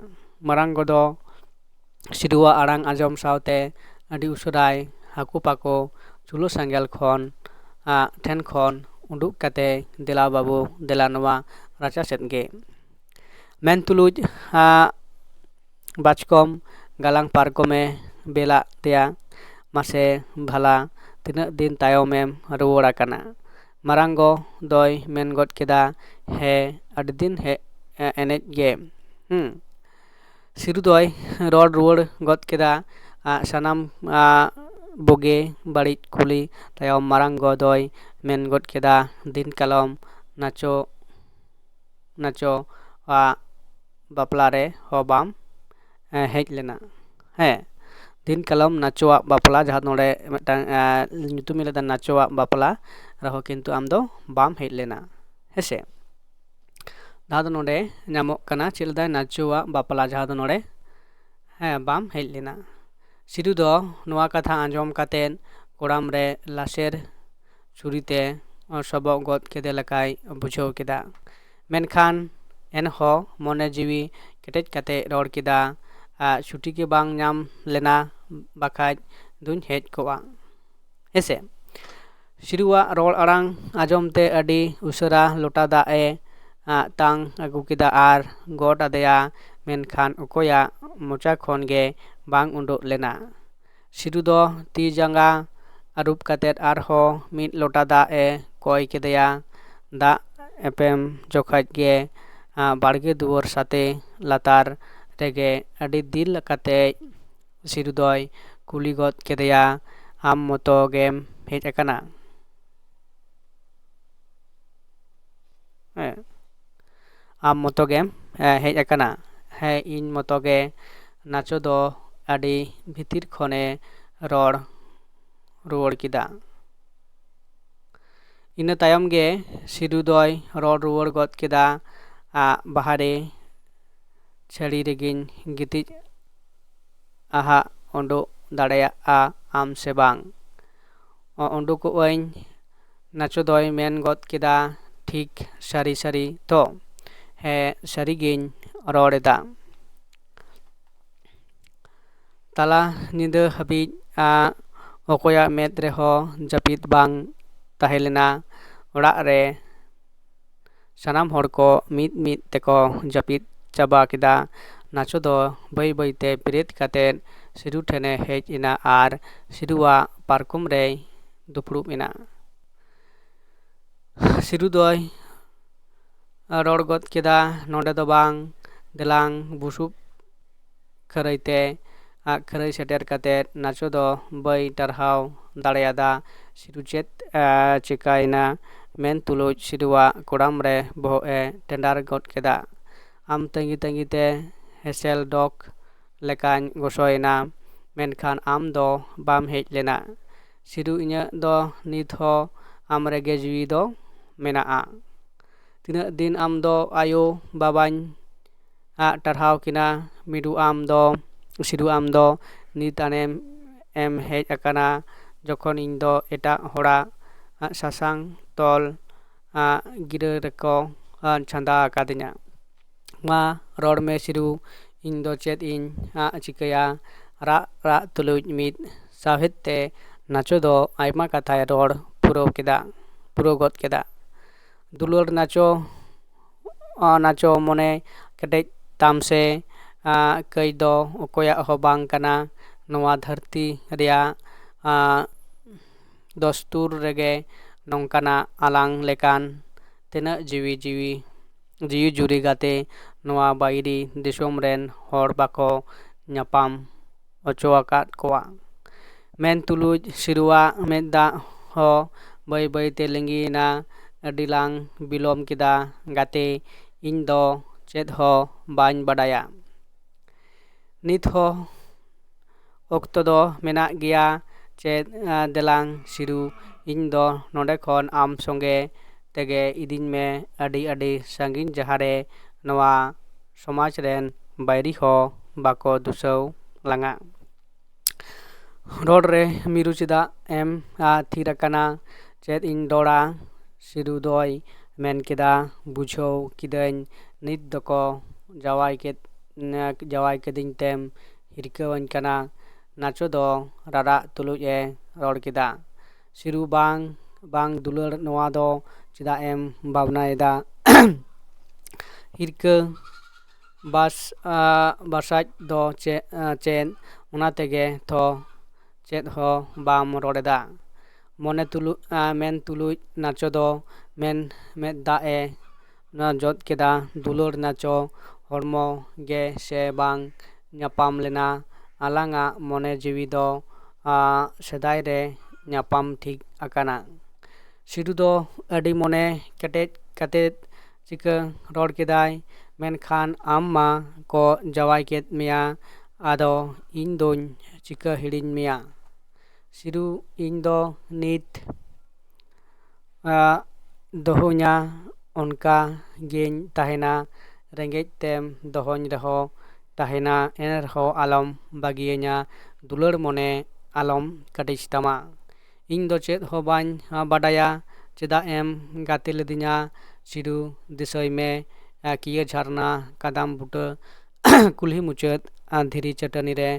ᱢᱟᱨᱟᱝ ᱜᱚ ᱫᱚ ᱥᱤᱨᱩᱣᱟᱜ ᱟᱲᱟᱝ ᱟᱸᱡᱚᱢ ᱥᱟᱶᱛᱮ ᱟᱹᱰᱤ ᱩᱥᱟᱹᱨᱟᱭ ᱦᱟᱹᱠᱩ ᱯᱟᱠᱚ ᱪᱩᱞᱟᱹ ᱥᱮᱸᱜᱮᱞ ᱠᱷᱚᱱ ᱴᱷᱮᱱ ᱠᱷᱚᱱ ᱩᱰᱩᱠ ᱠᱟᱛᱮ, "ᱫᱮᱞᱟ ᱵᱟᱹᱵᱩ, ᱫᱮᱞᱟ ᱱᱚᱣᱟ ᱨᱟᱪᱟ ᱥᱮᱫ ᱜᱮ" ᱢᱮᱱ ᱛᱩᱞᱩᱡ ᱵᱟᱪᱠᱚᱢ ᱜᱟᱞᱟᱝ ᱯᱟᱨᱠᱚᱢᱮ ᱵᱮᱞᱟᱫ ᱫᱮᱭᱟ᱾ "ᱢᱟᱥᱮ ᱵᱷᱟᱞᱟ, ᱛᱤᱱᱟᱹᱜ ᱫᱤᱱ ᱛᱟᱭᱚᱢᱮᱢ ᱨᱩᱣᱟᱹᱲ ᱟᱠᱟᱱᱟ?" ᱢᱟᱨᱟᱝ ᱜᱚ ᱫᱚᱭ ᱢᱮᱱ ᱜᱚᱫ ᱠᱮᱫᱟ, "ᱦᱮᱸ, ᱟᱹᱰᱤ ᱫᱤᱱ ᱦᱮᱡ ᱮᱱᱮᱡ ᱜᱮ᱾" ᱦᱩᱸ᱾ ᱥᱤᱨᱩ ᱫᱚᱭ ᱨᱚᱲ ᱨᱩᱣᱟᱹᱲ ᱜᱚᱫ ᱠᱮᱫᱟ, ᱟᱜ, ᱥᱟᱱᱟᱢ ᱟᱜ, ᱵᱩᱜᱤ ᱵᱟᱹᱲᱤᱡ ᱠᱩᱞᱤ ᱛᱟᱭᱚᱢ ᱢᱟᱨᱟᱝ ᱜᱚ ᱫᱚᱭ ᱢᱮᱱ ᱜᱚᱫ ᱠᱮᱫᱟ, "ᱫᱤᱱ ᱠᱟᱞᱚᱢ ᱱᱟᱪᱚ ᱱᱟᱪᱚ ᱟᱜ ᱵᱟᱯᱞᱟ ᱨᱮ ᱦᱚᱸ ᱵᱟᱢ ᱦᱮᱡ ᱞᱮᱱᱟ᱾" ᱦᱮᱸ, ᱫᱤᱱ ᱠᱟᱞᱚᱢ ᱱᱟᱪᱚᱣᱟᱜ ᱵᱟᱯᱞᱟ, ᱡᱟᱦᱟᱸ ᱫᱚ ᱱᱚᱰᱮ ᱢᱤᱫᱴᱟᱝ ᱧᱩᱛᱩᱢ ᱤᱧ ᱞᱟᱹᱭᱫᱟ ᱱᱟᱪᱚᱣᱟᱜ ᱵᱟᱯᱞᱟ, ᱨᱮᱦᱚᱸ ᱠᱤᱱᱛᱩ ᱟᱢ ᱫᱚ ᱵᱟᱢ ᱦᱮᱡ ᱞᱮᱱᱟ᱾ ᱦᱮᱸᱥᱮ, ᱡᱟᱦᱟᱸ ᱫᱚ ᱱᱚᱰᱮ ᱧᱟᱢᱚᱜ ᱠᱟᱱᱟ ᱪᱮᱫ ᱞᱮᱫᱟᱭ ᱱᱟᱪᱚᱣᱟᱜ ᱵᱟᱯᱞᱟ, ᱡᱟᱦᱟᱸ ᱫᱚ ᱱᱚᱰᱮ ᱦᱮᱸ ᱵᱟᱢ ᱦᱮᱡ ᱞᱮᱱᱟ᱾ ᱥᱤᱨᱩ ᱫᱚ ᱱᱚᱣᱟ ᱠᱟᱛᱷᱟ ᱟᱸᱡᱚᱢ ᱠᱟᱛᱮᱫ ᱠᱚᱲᱟᱢ ᱨᱮ ᱞᱟᱥᱮᱨ ᱪᱷᱩᱨᱤ ᱛᱮ ᱥᱚᱵᱚᱜ ᱜᱚᱫ ᱠᱮᱫᱮ ᱞᱮᱠᱟᱭ ᱵᱩᱡᱷᱟᱹᱣ ᱠᱮᱫᱟ᱾ ᱢᱮᱱᱠᱷᱟᱱ ᱮᱱᱦᱚᱸ ᱢᱚᱱᱮ ᱡᱤᱣᱤ ᱠᱮᱴᱮᱡ ᱠᱟᱛᱮ ᱨᱚᱲ ᱠᱮᱫᱟ, "ᱟ, ᱪᱷᱩᱴᱤ ᱜᱮ ᱵᱟᱝ ᱧᱟᱢ ᱞᱮᱱᱟ, ᱵᱟᱠᱷᱟᱡ ᱫᱩᱧ ᱦᱮᱡ ᱠᱚᱜᱼᱟ, ᱦᱮᱸᱥᱮ?" ᱥᱤᱨᱩᱣᱟᱜ ᱨᱚᱲ ᱟᱲᱟᱝ ᱟᱸᱡᱚᱢ ᱛᱮ ᱟᱹᱰᱤ ᱩᱥᱟᱹᱨᱟ ᱞᱚᱴᱟ ᱫᱟᱜ ᱮ, ᱟ, ᱛᱟᱝ ᱟᱹᱜᱩ ᱠᱮᱫᱟ ᱟᱨ ᱜᱚᱰ ᱟᱫᱮᱭᱟ, ᱢᱮᱱᱠᱷᱟᱱ ᱚᱠᱚᱭᱟᱜ ᱢᱚᱪᱟ ᱠᱷᱚᱱ ᱜᱮ ᱵᱟᱝ ᱩᱰᱩᱠ ᱞᱮᱱᱟ᱾ ᱥᱤᱨᱩ ᱫᱚ ᱛᱤ ᱡᱟᱸᱜᱟ ᱟᱹᱨᱩᱵ ᱠᱟᱛᱮ ᱟᱨᱦᱚᱸ ᱢᱤᱫ ᱞᱚᱴᱟ ᱫᱟᱜ ᱮ ᱠᱚᱭ ᱠᱮᱫᱮᱭᱟ᱾ ᱫᱟᱜ ᱮᱯᱮᱢ ᱡᱚᱠᱷᱟᱡ ᱜᱮ, ᱟ, ᱵᱟᱲᱜᱮ ᱫᱩᱣᱟᱹᱨ ᱥᱟᱛᱮ ᱞᱟᱛᱟᱨ ᱨᱮᱜᱮ ᱟᱹᱰᱤ ᱫᱤᱞ ᱠᱟᱛᱮ ᱥᱤᱨᱩ ᱫᱚᱭ ᱠᱩᱞᱤ ᱜᱚᱫ ᱠᱮᱫᱮᱭᱟ, "ᱟᱢ ᱢᱚᱛᱚ ᱜᱮᱢ ᱦᱮᱡ ᱟᱠᱟᱱᱟ?" ᱦᱮᱸ, "ᱟᱢ ᱢᱚᱛᱚ ᱜᱮᱢ, ᱮ, ᱦᱮᱡ ᱟᱠᱟᱱᱟ?" "ᱦᱮᱸ, ᱤᱧ ᱢᱚᱛᱚ ᱜᱮ," ᱱᱟᱪᱚ ᱫᱚ ᱟᱹᱰᱤ ᱵᱷᱤᱛᱤᱨ ᱠᱷᱚᱱᱮ ᱨᱚᱲ ᱨᱩᱣᱟᱹᱲ ᱠᱮᱫᱟ᱾ ᱤᱱᱟᱹ ᱛᱟᱭᱚᱢ ᱜᱮ ᱥᱤᱨᱩ ᱫᱚᱭ ᱨᱚᱲ ᱨᱩᱣᱟᱹᱲ ᱜᱚᱫ ᱠᱮᱫᱟ, "ᱟ, ᱵᱟᱦᱨᱮ ᱪᱷᱟᱹᱲᱤ ᱨᱮᱜᱮᱧ ᱜᱤᱛᱤᱡ ᱟᱦᱟᱜ, ᱩᱰᱩᱠ ᱫᱟᱲᱮᱭᱟᱜᱼᱟ ᱟᱢ ᱥᱮ ᱵᱟᱝ?" "ᱚ, ᱩᱰᱩᱠᱚᱜ ᱟᱹᱧ," ᱱᱟᱪᱚ ᱫᱚᱭ ᱢᱮᱱ ᱜᱚᱫ ᱠᱮᱫᱟ, "ᱴᱷᱤᱠ ᱥᱟᱹᱨᱤ ᱥᱟᱹᱨᱤ ᱛᱚ?" "ᱦᱮᱸ, ᱥᱟᱹᱨᱤᱜᱤᱧ ᱨᱚᱲ ᱮᱫᱟ᱾" ᱛᱟᱞᱟ ᱧᱤᱫᱟᱹ ᱦᱟᱹᱵᱤᱡ, ᱟ, ᱚᱠᱚᱭᱟᱜ ᱢᱮᱫ ᱨᱮᱦᱚᱸ ᱡᱟᱹᱯᱤᱫ ᱵᱟᱝ ᱛᱟᱦᱮᱸ ᱞᱮᱱᱟ᱾ ᱚᱲᱟᱜ ᱨᱮ ᱥᱟᱱᱟᱢ ᱦᱚᱲ ᱠᱚ ᱢᱤᱫ ᱢᱤᱫ ᱛᱮᱠᱚ ᱡᱟᱹᱯᱤᱫ ᱪᱟᱵᱟ ᱠᱮᱫᱟ᱾ ᱱᱟᱪᱚ ᱫᱚ ᱵᱟᱹᱭ ᱵᱟᱹᱭᱛᱮ ᱵᱮᱨᱮᱫ ᱠᱟᱛᱮ ᱥᱤᱨᱩ ᱴᱷᱮᱱᱮ ᱦᱮᱡ ᱮᱱᱟ ᱟᱨ ᱥᱤᱨᱩᱣᱟᱜ ᱯᱟᱨᱠᱚᱢ ᱨᱮᱭ ᱫᱩᱯᱲᱩᱵ ᱮᱱᱟ᱾ ᱥᱤᱨᱩ ᱫᱚᱭ ᱨᱚᱲ ᱜᱚᱫ ᱠᱮᱫᱟ, "ᱱᱚᱰᱮ ᱫᱚ ᱵᱟᱝ, ᱫᱮᱞᱟᱝ ᱵᱩᱥᱩᱵ ᱠᱷᱟᱹᱨᱟᱹᱭ ᱛᱮ ᱟᱜ ᱠᱷᱟᱹᱨᱟᱹᱭ ᱥᱮᱴᱮᱨ ᱠᱟᱛᱮ ᱱᱟᱪᱚ ᱫᱚ ᱵᱟᱹᱭ ᱴᱟᱨᱦᱟᱣ ᱫᱟᱲᱮᱭᱟᱫᱟ ᱥᱤᱨᱩ ᱪᱮᱫ, ᱮ, ᱪᱤᱠᱟᱹᱭᱮᱱᱟ ᱢᱮᱱ ᱛᱩᱞᱩᱡ ᱥᱤᱨᱩᱣᱟᱜ ᱠᱚᱲᱟᱢ ᱨᱮ ᱵᱚᱦᱚᱜ ᱮ ᱴᱮᱸᱰᱟᱨ ᱜᱚᱫ ᱠᱮᱫᱟ᱾ ᱟᱢ ᱛᱟᱺᱜᱤ ᱛᱟᱺᱜᱤ ᱛᱮ ᱦᱮᱸᱥᱮᱞ ᱰᱚᱜᱽ ᱞᱮᱠᱟᱧ ᱜᱚᱥᱚᱭᱮᱱᱟ, ᱢᱮᱱᱠᱷᱟᱱ ᱟᱢ ᱫᱚ ᱵᱟᱢ ᱦᱮᱡ ᱞᱮᱱᱟ᱾ ᱥᱤᱨᱩ, ᱤᱧᱟᱹᱜ ᱫᱚ ᱱᱤᱛ ᱦᱚᱸ ᱟᱢ ᱨᱮᱜᱮ ᱡᱤᱣᱤ ᱫᱚ ᱢᱮᱱᱟᱜᱼᱟ᱾ ᱛᱤᱱᱟᱹᱜ ᱫᱤᱱ ᱟᱢ ᱫᱚ ᱟᱭᱳ ᱵᱟᱵᱟᱧ ᱟᱜ ᱴᱟᱨᱦᱟᱣ ᱠᱤᱱᱟ, ᱢᱤᱨᱩ ᱟᱢ ᱫᱚ, ᱥᱤᱨᱩ ᱟᱢ ᱫᱚ ᱱᱤᱛ ᱟᱱᱮᱢ ᱮᱢ ᱦᱮᱡ ᱟᱠᱟᱱᱟ, ᱡᱚᱠᱷᱚᱱ ᱤᱧ ᱫᱚ ᱮᱴᱟᱜ ᱦᱚᱲᱟᱜ ᱥᱟᱥᱟᱝ ᱛᱚᱞ ᱟᱜ ᱜᱤᱨᱟᱹ ᱨᱮᱠᱚ ᱪᱷᱟᱸᱫᱟ ᱟᱠᱟᱫᱤᱧᱟ᱾ ᱢᱟ ᱨᱚᱲ ᱢᱮ ᱥᱤᱨᱩ, ᱤᱧ ᱫᱚ ᱪᱮᱫ ᱤᱧ ᱟᱜ ᱪᱤᱠᱟᱹᱭᱟ?" ᱨᱟᱜ ᱨᱟᱜ ᱛᱩᱞᱩᱡ ᱢᱤᱫ ᱥᱟᱶᱦᱮᱫ ᱛᱮ ᱱᱟᱪᱚ ᱫᱚ ᱟᱭᱢᱟ ᱠᱟᱛᱷᱟᱭ ᱨᱚᱲ ᱯᱩᱨᱟᱹᱣ ᱠᱮᱫᱟ, ᱯᱩᱨᱟᱹᱣ ᱜᱚᱫ ᱠᱮᱫᱟ᱾ ᱫᱩᱞᱟᱹᱲ ᱱᱟᱪᱚ, ᱟ, ᱱᱟᱪᱚ ᱢᱚᱱᱮ ᱠᱮᱴᱮᱡ ᱛᱟᱢ ᱥᱮ, ᱟ, ᱠᱟᱹᱭ ᱫᱚ ᱚᱠᱚᱭᱟᱜ ᱦᱚᱸ ᱵᱟᱝ ᱠᱟᱱᱟ᱾ ᱱᱚᱣᱟ ᱫᱷᱟᱹᱨᱛᱤ ᱨᱮᱭᱟᱜ, ᱟ, ᱫᱚᱥᱛᱩᱨ ᱨᱮᱜᱮ ᱱᱚᱝᱠᱟᱱᱟᱜ ᱟᱞᱟᱝ ᱞᱮᱠᱟᱱ ᱛᱤᱱᱟᱹᱜ ᱡᱤᱣᱤ ᱡᱤᱣᱤ ᱡᱤᱣᱤ ᱡᱩᱨᱤ ᱜᱟᱛᱮ ᱱᱚᱣᱟ ᱵᱟᱹᱭᱨᱤ ᱫᱤᱥᱚᱢ ᱨᱮᱱ ᱦᱚᱲ ᱵᱟᱠᱚ ᱧᱟᱯᱟᱢ ᱚᱪᱚ ᱟᱠᱟᱫ ᱠᱚᱣᱟ᱾ ᱢᱮᱱ ᱛᱩᱞᱩᱡ ᱥᱤᱨᱩᱣᱟᱜ ᱢᱮᱫ ᱫᱟᱜ ᱦᱚᱸ ᱵᱟᱹᱭ ᱵᱟᱹᱭ ᱛᱮ ᱞᱤᱸᱜᱤᱭᱮᱱᱟ᱾ "ᱟᱹᱰᱤ ᱞᱟᱝ ᱵᱤᱞᱚᱢ ᱠᱮᱫᱟ ᱜᱟᱛᱮ, ᱤᱧ ᱫᱚ ᱪᱮᱫ ᱦᱚᱸ ᱵᱟᱹᱧ ᱵᱟᱰᱟᱭᱟ᱾ ᱱᱤᱛ ᱦᱚᱸ ᱚᱠᱛᱚ ᱫᱚ ᱢᱮᱱᱟᱜ ᱜᱮᱭᱟ᱾ ᱪᱮᱫ, ᱟ, ᱫᱮᱞᱟᱝ ᱥᱤᱨᱩ, ᱤᱧ ᱫᱚ ᱱᱚᱰᱮ ᱠᱷᱚᱱ ᱟᱢ ᱥᱚᱸᱜᱮ ᱛᱮᱜᱮ ᱤᱫᱤᱧ ᱢᱮ ᱟᱹᱰᱤ ᱟᱹᱰᱤ ᱥᱟᱺᱜᱤᱧ, ᱡᱟᱦᱟᱸ ᱨᱮ ᱱᱚᱣᱟ ᱥᱚᱢᱟᱡᱽ ᱨᱮᱱ ᱵᱟᱹᱭᱨᱤ ᱦᱚᱸ ᱵᱟᱠᱚ ᱫᱩᱥᱟᱹᱣ ᱞᱟᱝᱟ᱾" "ᱨᱚᱲ ᱨᱮ ᱢᱤᱨᱩ ᱪᱮᱫᱟᱜ ᱮᱢ, ᱟ, ᱛᱷᱤᱨ ᱟᱠᱟᱱᱟ? ᱪᱮᱫ ᱤᱧ ᱨᱚᱲᱟ?" ᱥᱤᱨᱩ ᱫᱚᱭ ᱢᱮᱱ ᱠᱮᱫᱟ, "ᱵᱩᱡᱷᱟᱹᱣ ᱠᱤᱫᱟᱹᱧ, ᱱᱤᱛ ᱫᱚᱠᱚ ᱡᱟᱶᱟᱭ ᱠᱮᱫ, ᱡᱟᱶᱟᱭ ᱠᱮᱫᱤᱧ ᱛᱮᱢ ᱦᱤᱨᱠᱟᱹᱣᱟᱹᱧ ᱠᱟᱱᱟ?" ᱱᱟᱪᱚ ᱫᱚ ᱨᱟᱨᱟᱜ ᱛᱩᱞᱩᱡ ᱮ ᱨᱚᱲ ᱠᱮᱫᱟ᱾ ᱥᱤᱨᱩ, "ᱵᱟᱝ, ᱵᱟᱝ ᱫᱩᱞᱟᱹᱲ, ᱱᱚᱣᱟ ᱫᱚ ᱪᱮᱫᱟᱜ ᱮᱢ ᱵᱷᱟᱵᱽᱱᱟᱭᱮᱫᱟ? ᱦᱤᱨᱠᱟᱹ ᱵᱟᱥ, ᱟ, ᱵᱟᱥᱟᱡ ᱫᱚ ᱪᱮ-, ᱟ, ᱪᱮᱫ? ᱚᱱᱟ ᱛᱮᱜᱮ ᱛᱷᱚ ᱪᱮᱫ ᱦᱚᱸ ᱵᱟᱢ ᱨᱚᱲ ᱮᱫᱟ?" ᱢᱚᱱᱮ ᱛᱩᱞᱩᱡ, ᱟ, ᱢᱮᱱ ᱛᱩᱞᱩᱡ ᱱᱟᱪᱚ ᱫᱚ ᱢᱮᱱ ᱢᱮᱫ ᱫᱟᱜ ᱮ ᱱᱚᱣᱟ ᱡᱚᱫ ᱠᱮᱫᱟ᱾ ᱫᱩᱞᱟᱹᱲ ᱱᱟᱪᱚ ᱦᱚᱲᱢᱚ ᱜᱮ ᱥᱮ ᱵᱟᱝ ᱧᱟᱯᱟᱢ ᱞᱮᱱᱟ᱾ ᱟᱞᱟᱝᱟᱜ ᱢᱚᱱᱮ ᱡᱤᱣᱤ ᱫᱚ, ᱟ, ᱥᱮᱫᱟᱭ ᱨᱮ ᱧᱟᱯᱟᱢ ᱴᱷᱤᱠ ᱟᱠᱟᱱᱟ᱾ ᱥᱤᱨᱩ ᱫᱚ ᱟᱹᱰᱤ ᱢᱚᱱᱮ ᱠᱮᱴᱮᱡ ᱠᱟᱛᱮᱫ ᱪᱤᱠᱟᱹ ᱨᱚᱲ ᱠᱮᱫᱟᱭ, "ᱢᱮᱱᱠᱷᱟᱱ ᱟᱢ ᱢᱟ ᱠᱚ ᱡᱟᱶᱟᱭ ᱠᱮᱫ ᱢᱮᱭᱟ, ᱟᱫᱚ ᱤᱧ ᱫᱚᱧ ᱪᱤᱠᱟᱹ ᱦᱤᱲᱤᱧ ᱢᱮᱭᱟ?" ᱥᱤᱨᱩ, ᱤᱧ ᱫᱚ ᱱᱤᱛ, ᱟ, ᱫᱚᱦᱚᱧᱟ, ᱚᱱᱠᱟ ᱜᱤᱧ ᱛᱟᱦᱮᱱᱟ᱾ ᱨᱮᱸᱜᱮᱡ ᱛᱮᱢ ᱫᱚᱦᱚᱧ ᱨᱮᱦᱚᱸ ᱛᱟᱦᱮᱱᱟ, ᱮᱱ ᱨᱮᱦᱚᱸ ᱟᱞᱚᱢ ᱵᱟᱹᱜᱤᱭᱟᱹᱧᱟ᱾ ᱫᱩᱞᱟᱹᱲ ᱢᱚᱱᱮ ᱟᱞᱚᱢ ᱠᱟᱹᱴᱤᱡ ᱛᱟᱢᱟ᱾ ᱤᱧ ᱫᱚ ᱪᱮᱫ ᱦᱚᱸ ᱵᱟᱹᱧ, ᱟ, ᱵᱟᱰᱟᱭᱟ, ᱪᱮᱫᱟᱜ ᱮᱢ ᱜᱟᱛᱮ ᱞᱤᱫᱤᱧᱟ? ᱥᱤᱨᱩ, ᱫᱤᱥᱟᱹᱭ ᱢᱮ, ᱠᱤᱭᱟᱹ ᱡᱷᱟᱨᱱᱟ, ᱠᱟᱫᱟᱢ ᱵᱩᱴᱟᱹ, ᱠᱩᱞᱦᱤ ᱢᱩᱪᱟᱹᱫ ᱫᱷᱤᱨᱤ ᱪᱟᱹᱴᱟᱹᱱᱤ ᱨᱮ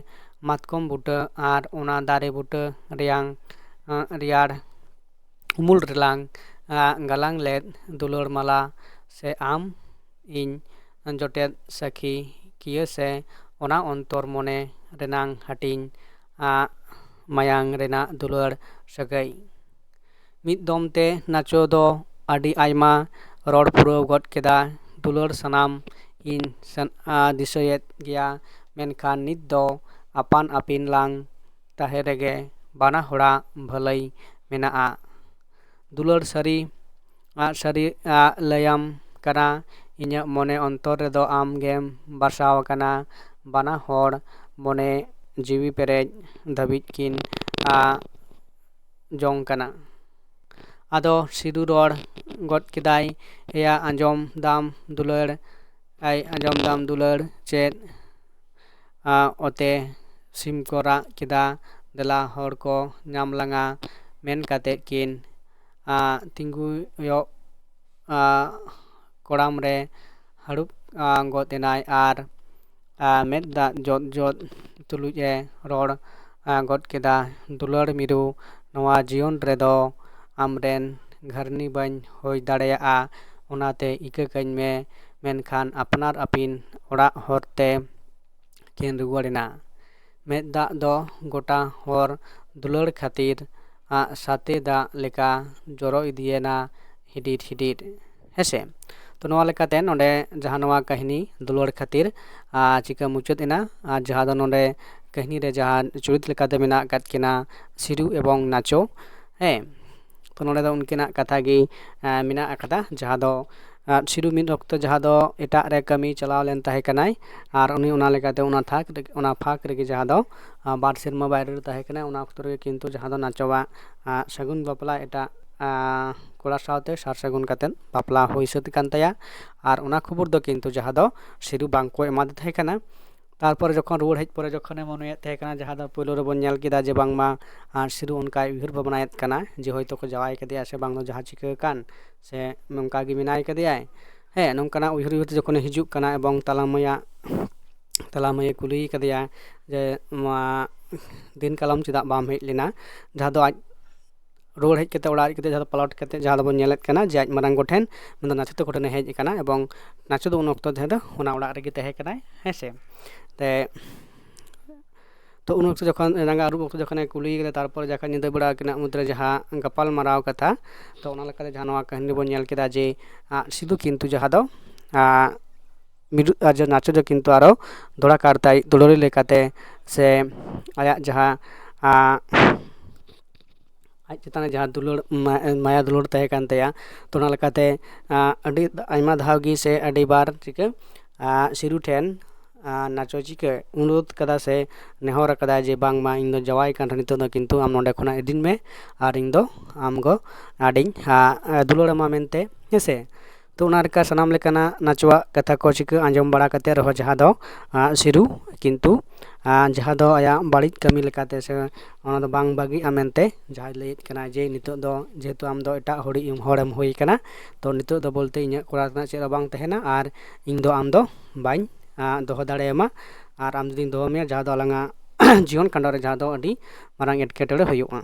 ᱢᱟᱛᱠᱚᱢ ᱵᱩᱴᱟᱹ ᱟᱨ ᱚᱱᱟ ᱫᱟᱨᱮ ᱵᱩᱴᱟᱹ ᱨᱮᱭᱟᱝ ᱨᱮᱭᱟᱲ ᱩᱢᱩᱞ ᱨᱮᱞᱟᱝ ᱜᱟᱞᱟᱝ ᱞᱮᱫ ᱫᱩᱞᱟᱹᱲ ᱢᱟᱞᱟ ᱥᱮ ᱟᱢ ᱤᱧ ᱡᱚᱴᱮᱫ ᱥᱟᱹᱠᱷᱤ ᱠᱤᱭᱟᱹ ᱥᱮ ᱚᱱᱟ ᱚᱱᱛᱚᱨ ᱢᱚᱱᱮ ᱨᱮᱱᱟᱝ ᱦᱟᱹᱴᱤᱧ ᱢᱟᱭᱟᱝ ᱨᱮᱱᱟᱜ ᱫᱩᱞᱟᱹᱲ ᱥᱟᱹᱜᱟᱹᱭ᱾ ᱢᱤᱫ ᱫᱚᱢ ᱛᱮ ᱱᱟᱪᱚ ᱫᱚ ᱟᱹᱰᱤ ᱟᱭᱢᱟ ᱨᱚᱲ ᱯᱩᱨᱟᱹᱣ ᱜᱚᱫ ᱠᱮᱫᱟ᱾ ᱫᱩᱞᱟᱹᱲ ᱥᱟᱱᱟᱢ ᱤᱧ ᱫᱤᱥᱟᱹᱭᱮᱫ ᱜᱮᱭᱟ, ᱢᱮᱱᱠᱷᱟᱱ ᱱᱤᱛ ᱫᱚ ᱟᱯᱟᱱ ᱟᱹᱯᱤᱱ ᱞᱟᱝ ᱛᱟᱦᱮᱸ ᱨᱮᱜᱮ ᱵᱟᱱᱟ ᱦᱚᱲᱟᱜ ᱵᱷᱟᱹᱞᱟᱹᱭ ᱢᱮᱱᱟᱜᱼᱟ᱾ ᱫᱩᱞᱟᱹᱲ ᱥᱟᱹᱨᱤ ᱟᱜ ᱥᱟᱹᱨᱤ ᱟᱜ ᱞᱟᱹᱭᱟᱢ ᱠᱟᱱᱟ, ᱤᱧᱟᱹᱜ ᱢᱚᱱᱮ ᱚᱱᱛᱚᱨ ᱨᱮᱫᱚ ᱟᱢ ᱜᱮᱢ ᱵᱟᱥᱟᱣ ᱟᱠᱟᱱᱟ᱾ ᱵᱟᱱᱟ ᱦᱚᱲ ᱢᱚᱱᱮ ᱡᱤᱣᱤ ᱯᱮᱨᱮᱡ ᱫᱷᱟᱹᱵᱤᱡ ᱠᱤᱱ ᱡᱚᱝ ᱠᱟᱱᱟ᱾ ᱟᱫᱚ ᱥᱤᱨᱩ ᱨᱚᱲ ᱜᱚᱫ ᱠᱮᱫᱟᱭ, ᱮᱭᱟ ᱟᱸᱡᱚᱢ ᱫᱟᱢ ᱫᱩᱞᱟᱹᱲ, ᱟᱭ ᱟᱸᱡᱚᱢ ᱫᱟᱢ ᱫᱩᱞᱟᱹᱲ ᱪᱮᱫ ᱚᱛᱮ ᱥᱤᱢ ᱠᱚ ᱨᱟᱜ ᱠᱮᱫᱟ, ᱫᱮᱞᱟ ᱦᱚᱲ ᱠᱚ ᱧᱟᱢ ᱞᱟᱝᱟ ᱢᱮᱱ ᱠᱟᱛᱮᱫ ᱠᱤᱱ ᱛᱤᱸᱜᱩᱭᱚᱜ ᱠᱚᱲᱟᱢ ᱨᱮ ᱦᱟᱹᱲᱩᱵ ᱜᱚᱫ ᱮᱱᱟᱭ ᱟᱨ ᱢᱮᱫ ᱫᱟᱜ ᱡᱚᱫ ᱡᱚᱫ ᱛᱩᱞᱩᱡ ᱮ ᱨᱚᱲ ᱜᱚᱫ ᱠᱮᱫᱟ, ᱫᱩᱞᱟᱹᱲ ᱢᱤᱨᱩ, ᱱᱚᱣᱟ ᱡᱤᱭᱚᱱ ᱨᱮᱫᱚ ᱟᱢᱨᱮᱱ ᱜᱷᱟᱹᱨᱱᱤ ᱵᱟᱹᱧ ᱦᱩᱭ ᱫᱟᱲᱮᱭᱟᱜᱼᱟ, ᱚᱱᱟᱛᱮ ᱤᱠᱟᱹ ᱠᱟᱹᱧ ᱢᱮ᱾ ᱢᱮᱱᱠᱷᱟᱱ ᱟᱯᱱᱟᱨ ᱟᱹᱯᱤᱱ ᱚᱲᱟᱜ ᱦᱚᱨᱛᱮ ᱠᱤᱱ ᱨᱩᱣᱟᱹᱲ ᱮᱱᱟ᱾ ᱢᱮᱫ ᱫᱟᱜ ᱫᱚ ᱜᱚᱴᱟ ᱦᱚᱨ ᱫᱩᱞᱟᱹᱲ ᱠᱷᱟᱹᱛᱤᱨ ᱟᱜ ᱥᱟᱛᱮ ᱫᱟᱜ ᱞᱮᱠᱟ ᱡᱚᱨᱚ ᱤᱫᱤᱭᱮᱱᱟ ᱦᱤᱰᱤᱨ ᱦᱤᱰᱤᱨ᱾ ᱦᱮᱸᱥᱮ? ᱛᱚ ᱱᱚᱣᱟ ᱞᱮᱠᱟᱛᱮ ᱱᱚᱰᱮ ᱡᱟᱦᱟᱸ ᱱᱚᱣᱟ ᱠᱟᱹᱦᱱᱤ ᱫᱩᱞᱟᱹᱲ ᱠᱷᱟᱹᱛᱤᱨ ᱪᱤᱠᱟᱹ ᱢᱩᱪᱟᱹᱫ ᱮᱱᱟ, ᱟᱨ ᱡᱟᱦᱟᱸ ᱫᱚ ᱱᱚᱰᱮ ᱠᱟᱹᱦᱱᱤ ᱨᱮ ᱡᱟᱦᱟᱸ ᱪᱩᱨᱤᱛ ᱞᱮᱠᱟᱛᱮ ᱢᱮᱱᱟᱜ ᱟᱠᱟᱫ ᱠᱤᱱᱟ ᱥᱤᱨᱩ ᱮᱵᱚᱝ ᱱᱟᱪᱚ᱾ ᱦᱮᱸ, ᱛᱚ ᱱᱚᱰᱮ ᱫᱚ ᱩᱱᱠᱤᱱᱟᱜ ᱠᱟᱛᱷᱟ ᱜᱮ ᱢᱮᱱᱟᱜ ᱟᱠᱟᱫᱟ, ᱡᱟᱦᱟᱸ ᱫᱚ ᱥᱤᱨᱩ ᱢᱤᱫ ᱚᱠᱛᱚ ᱡᱟᱦᱟᱸ ᱫᱚ ᱮᱴᱟᱜ ᱨᱮ ᱠᱟᱹᱢᱤ ᱪᱟᱞᱟᱣ ᱞᱮᱱ ᱛᱟᱦᱮᱸ ᱠᱟᱱᱟᱭ, ᱟᱨ ᱩᱱᱤ ᱚᱱᱟ ᱞᱮᱠᱟᱛᱮ ᱚᱱᱟ ᱛᱷᱟᱠ ᱨᱮ, ᱚᱱᱟ ᱯᱷᱟᱸᱠ ᱨᱮᱜᱮ ᱡᱟᱦᱟᱸ ᱫᱚ ᱵᱟᱨ ᱥᱮᱨᱢᱟ ᱵᱟᱭᱨᱮ ᱨᱮ ᱛᱟᱦᱮᱸ ᱠᱟᱱᱟᱭ, ᱚᱱᱟ ᱚᱠᱛᱚ ᱨᱮᱜᱮ ᱠᱤᱱᱛᱩ ᱡᱟᱦᱟᱸ ᱫᱚ ᱱᱟᱪᱚᱣᱟᱜ ᱥᱟᱹᱜᱩᱱ ᱵᱟᱯᱞᱟ ᱮᱴᱟᱜ ᱠᱚᱲᱟ ᱥᱟᱶᱛᱮ ᱥᱟᱨ ᱥᱟᱹᱜᱩᱱ ᱠᱟᱛᱮᱫ ᱵᱟᱯᱞᱟ ᱦᱩᱭ ᱥᱟᱹᱛ ᱠᱟᱱ ᱛᱟᱭᱟ᱾ ᱟᱨ ᱚᱱᱟ ᱠᱷᱚᱵᱚᱨ ᱫᱚ ᱠᱤᱱᱛᱩ ᱡᱟᱦᱟᱸ ᱫᱚ ᱥᱤᱨᱩ ᱵᱟᱝ ᱠᱚ ᱮᱢᱟᱫᱮ ᱛᱟᱦᱮᱸ ᱠᱟᱱᱟ᱾ ᱛᱟᱨᱯᱚᱨᱮ ᱡᱚᱠᱷᱚᱱ ᱨᱩᱣᱟᱹᱲ ᱦᱮᱡ ᱯᱚᱨᱮ ᱡᱚᱠᱷᱚᱱᱮ ᱢᱚᱱᱮᱭᱮᱫ ᱛᱟᱦᱮᱸ ᱠᱟᱱᱟ, ᱡᱟᱦᱟᱸ ᱫᱚ ᱯᱳᱭᱞᱳ ᱨᱮᱵᱚᱱ ᱧᱮᱞ ᱠᱮᱫᱟ ᱡᱮ ᱵᱟᱝᱢᱟ ᱥᱤᱨᱩ ᱚᱱᱠᱟᱭ ᱩᱭᱦᱟᱹᱨ ᱵᱷᱟᱵᱽᱱᱟᱭᱮᱫ ᱠᱟᱱᱟ ᱡᱮ ᱦᱚᱭᱛᱳ ᱠᱚ ᱡᱟᱶᱟᱭ ᱠᱮᱫᱮᱭᱟ ᱥᱮ ᱵᱟᱝ ᱫᱚ ᱡᱟᱦᱟᱸ ᱪᱤᱠᱟᱹ ᱟᱠᱟᱱ ᱥᱮ ᱱᱚᱝᱠᱟ ᱜᱮ ᱢᱮᱱᱟᱭ ᱠᱟᱫᱮᱭᱟᱭ᱾ ᱦᱮᱸ, ᱱᱚᱝᱠᱟᱱᱟᱜ ᱩᱭᱦᱟᱹᱨ ᱩᱭᱦᱟᱹᱨ ᱛᱮ ᱡᱚᱠᱷᱚᱱᱮ ᱦᱤᱡᱩᱜ ᱠᱟᱱᱟ ᱮᱵᱚᱝ ᱛᱟᱞᱟ ᱢᱟᱹᱭᱟᱜ ᱛᱟᱞᱟ ᱢᱟᱹᱭᱮ ᱠᱩᱞᱤ ᱠᱟᱫᱮᱭᱟ ᱡᱮ, "ᱱᱚᱣᱟ ᱫᱤᱱ ᱠᱟᱞᱚᱢ ᱪᱮᱫᱟᱜ ᱵᱟᱢ ᱦᱮᱡ ᱞᱮᱱᱟ?" ᱡᱟᱦᱟᱸ ᱫᱚ ᱟᱡ ᱨᱩᱣᱟᱹᱲ ᱦᱮᱡ ᱠᱟᱛᱮ, ᱚᱲᱟᱜ ᱦᱮᱡ ᱠᱟᱛᱮ, ᱡᱟᱦᱟᱸ ᱫᱚ ᱯᱟᱞᱚᱴ ᱠᱟᱛᱮ, ᱡᱟᱦᱟᱸ ᱫᱚᱵᱚᱱ ᱧᱮᱞᱮᱫ ᱠᱟᱱᱟ ᱡᱮ ᱟᱡ ᱢᱟᱨᱟᱝ ᱜᱚ ᱴᱷᱮᱱ, ᱢᱮᱱᱫᱚ ᱱᱟᱪᱮᱛ ᱛᱟᱠᱚ ᱴᱷᱮᱱᱮ ᱦᱮᱡ ᱟᱠᱟᱱᱟ ᱮᱵᱚᱝ ᱱᱟᱪᱮᱛ ᱫᱚ ᱩᱱ ᱚᱠᱛᱚ ᱡᱟᱦᱟᱸ ᱫᱚ ᱚᱱᱟ ᱚᱲᱟᱜ ᱨᱮᱜᱮ ᱛᱟᱦᱮᱸ ᱠᱟᱱᱟᱭ, ᱦᱮᱸ ᱥᱮ᱾ ᱛᱮ ᱛᱚ ᱩᱱ ᱚᱠᱛᱚ ᱡᱚᱠᱷᱚᱱ ᱡᱟᱸᱜᱟ ᱟᱹᱨᱩᱵ ᱚᱠᱛᱚ ᱡᱚᱠᱷᱚᱱᱮ ᱠᱩᱞᱤ ᱠᱮᱫᱟ, ᱛᱟᱨᱯᱚᱨ ᱡᱚᱠᱷᱚᱱ ᱧᱤᱫᱟᱹ ᱵᱮᱲᱟ ᱟᱹᱠᱤᱱᱟᱜ ᱢᱩᱫᱽᱨᱮ ᱡᱟᱦᱟᱸ ᱜᱟᱯᱟᱞ ᱢᱟᱨᱟᱣ ᱠᱟᱛᱷᱟ, ᱛᱚ ᱚᱱᱟ ᱞᱮᱠᱟᱛᱮ ᱡᱟᱦᱟᱸ ᱱᱚᱣᱟ ᱠᱟᱹᱦᱱᱤ ᱵᱚᱱ ᱧᱮᱞ ᱠᱮᱫᱟ ᱡᱮ, ᱟᱸ, ᱥᱤᱫᱷᱩ ᱠᱤᱱᱛᱩ ᱡᱟᱦᱟᱸ ᱫᱚ, ᱟᱸ, ᱢᱤᱨᱩ-, ᱟᱨ ᱡᱮ ᱱᱟᱪᱚ ᱫᱚ ᱠᱤᱱᱛᱩ ᱟᱨᱚ ᱫᱚᱦᱲᱟ ᱠᱟᱨᱛᱮ ᱟᱡ ᱫᱩᱞᱟᱹᱲᱤ ᱞᱮᱠᱟᱛᱮ ᱥᱮ ᱟᱭᱟᱜ ᱡᱟᱦᱟᱸ, ᱟᱸ, ᱟᱡ ᱪᱮᱛᱟᱱ ᱨᱮ ᱡᱟᱦᱟᱸ ᱫᱩᱞᱟᱹᱲ, ᱢᱟ-, ᱢᱟᱭᱟ ᱫᱩᱞᱟᱹᱲ ᱛᱟᱦᱮᱸ ᱠᱟᱱ ᱛᱟᱭᱟ, ᱛᱚ ᱚᱱᱟ ᱞᱮᱠᱟᱛᱮ, ᱟᱸ, ᱟᱹᱰᱤ ᱟᱭᱢᱟ ᱫᱷᱟᱣ ᱜᱮ ᱥᱮ ᱟᱹᱰᱤ ᱵᱟᱨ ᱪᱤᱠᱟᱹ, ᱟᱸ, ᱥᱤᱨᱩ ᱴᱷᱮᱱ, ᱟᱸ, ᱱᱟᱪᱚ ᱪᱤᱠᱟᱹ ᱚᱱᱩᱨᱳᱫᱷ ᱠᱟᱫᱟ ᱥᱮ ᱱᱮᱦᱚᱨ ᱟᱠᱟᱫᱟᱭ ᱡᱮ, "ᱵᱟᱝᱢᱟ ᱤᱧ ᱫᱚ ᱡᱟᱶᱟᱭ ᱠᱟᱱ ᱨᱮᱦᱚᱸ ᱱᱤᱛᱚᱜ ᱫᱚ ᱠᱤᱱᱛᱩ ᱟᱢ ᱱᱚᱸᱰᱮ ᱠᱷᱚᱱᱟᱜ ᱤᱫᱤᱧ ᱢᱮ ᱟᱨ ᱤᱧ ᱫᱚ ᱟᱢ ᱜᱚ ᱟᱹᱰᱤᱧ, ᱟᱸ, ᱫᱩᱞᱟᱹᱲ ᱟᱢᱟ" ᱢᱮᱱᱛᱮ, ᱦᱮᱸ ᱥᱮ᱾ ᱛᱚ ᱚᱱᱟ ᱞᱮᱠᱟ ᱥᱟᱱᱟᱢ ᱞᱮᱠᱟᱱᱟᱜ ᱱᱟᱪᱚᱣᱟᱜ ᱠᱟᱛᱷᱟ ᱠᱚ ᱪᱤᱠᱟᱹ ᱟᱸᱡᱚᱢ ᱵᱟᱲᱟ ᱠᱟᱛᱮ ᱨᱮᱦᱚᱸ ᱡᱟᱦᱟᱸ ᱫᱚ, ᱟᱸ, ᱥᱤᱨᱩ ᱠᱤᱱᱛᱩ, ᱟᱸ, ᱡᱟᱦᱟᱸ ᱫᱚ ᱟᱭᱟᱜ ᱵᱟᱹᱲᱤᱡ ᱠᱟᱹᱢᱤ ᱞᱮᱠᱟᱛᱮ ᱥᱮ ᱚᱱᱟ ᱫᱚ ᱵᱟᱝ ᱵᱟᱹᱜᱤᱜᱼᱟ ᱢᱮᱱᱛᱮ ᱡᱟᱦᱟᱸᱭ ᱞᱟᱹᱭᱮᱫ ᱠᱟᱱᱟ ᱡᱮ, "ᱱᱤᱛᱚᱜ ᱫᱚ ᱡᱮᱦᱮᱛᱩ ᱟᱢ ᱫᱚ ᱮᱴᱟᱜ ᱦᱚᱲᱤᱡ ᱦᱚᱲᱮᱢ ᱦᱩᱭ ᱠᱟᱱᱟ, ᱛᱚ ᱱᱤᱛᱚᱜ ᱫᱚ ᱵᱚᱞᱛᱮ ᱤᱧᱟᱹᱜ ᱠᱚᱨᱟᱣ ᱨᱮᱱᱟᱜ ᱪᱮᱫ ᱦᱚᱸ ᱵᱟᱝ ᱛᱟᱦᱮᱱᱟ ᱟᱨ ᱤᱧ ᱫᱚ ᱟᱢ ᱫᱚ ᱵᱟᱹᱧ, ᱟᱸ, ᱫᱚᱦᱚ ᱫᱟᱲᱮᱭᱟᱢᱟ, ᱟᱨ ᱟᱢ ᱡᱩᱫᱤᱧ ᱫᱚᱦᱚ ᱢᱮᱭᱟ ᱡᱟᱦᱟᱸ ᱫᱚ ᱟᱞᱟᱝᱟᱜ ᱡᱤᱭᱚᱱ ᱠᱷᱟᱸᱰᱟᱣ ᱨᱮ ᱡᱟᱦᱟᱸ ᱫᱚ ᱟᱹᱰᱤ ᱢᱟᱨᱟᱝ ᱮᱴᱠᱮᱴᱚᱬᱮ ᱦᱩᱭᱩᱜᱼᱟ",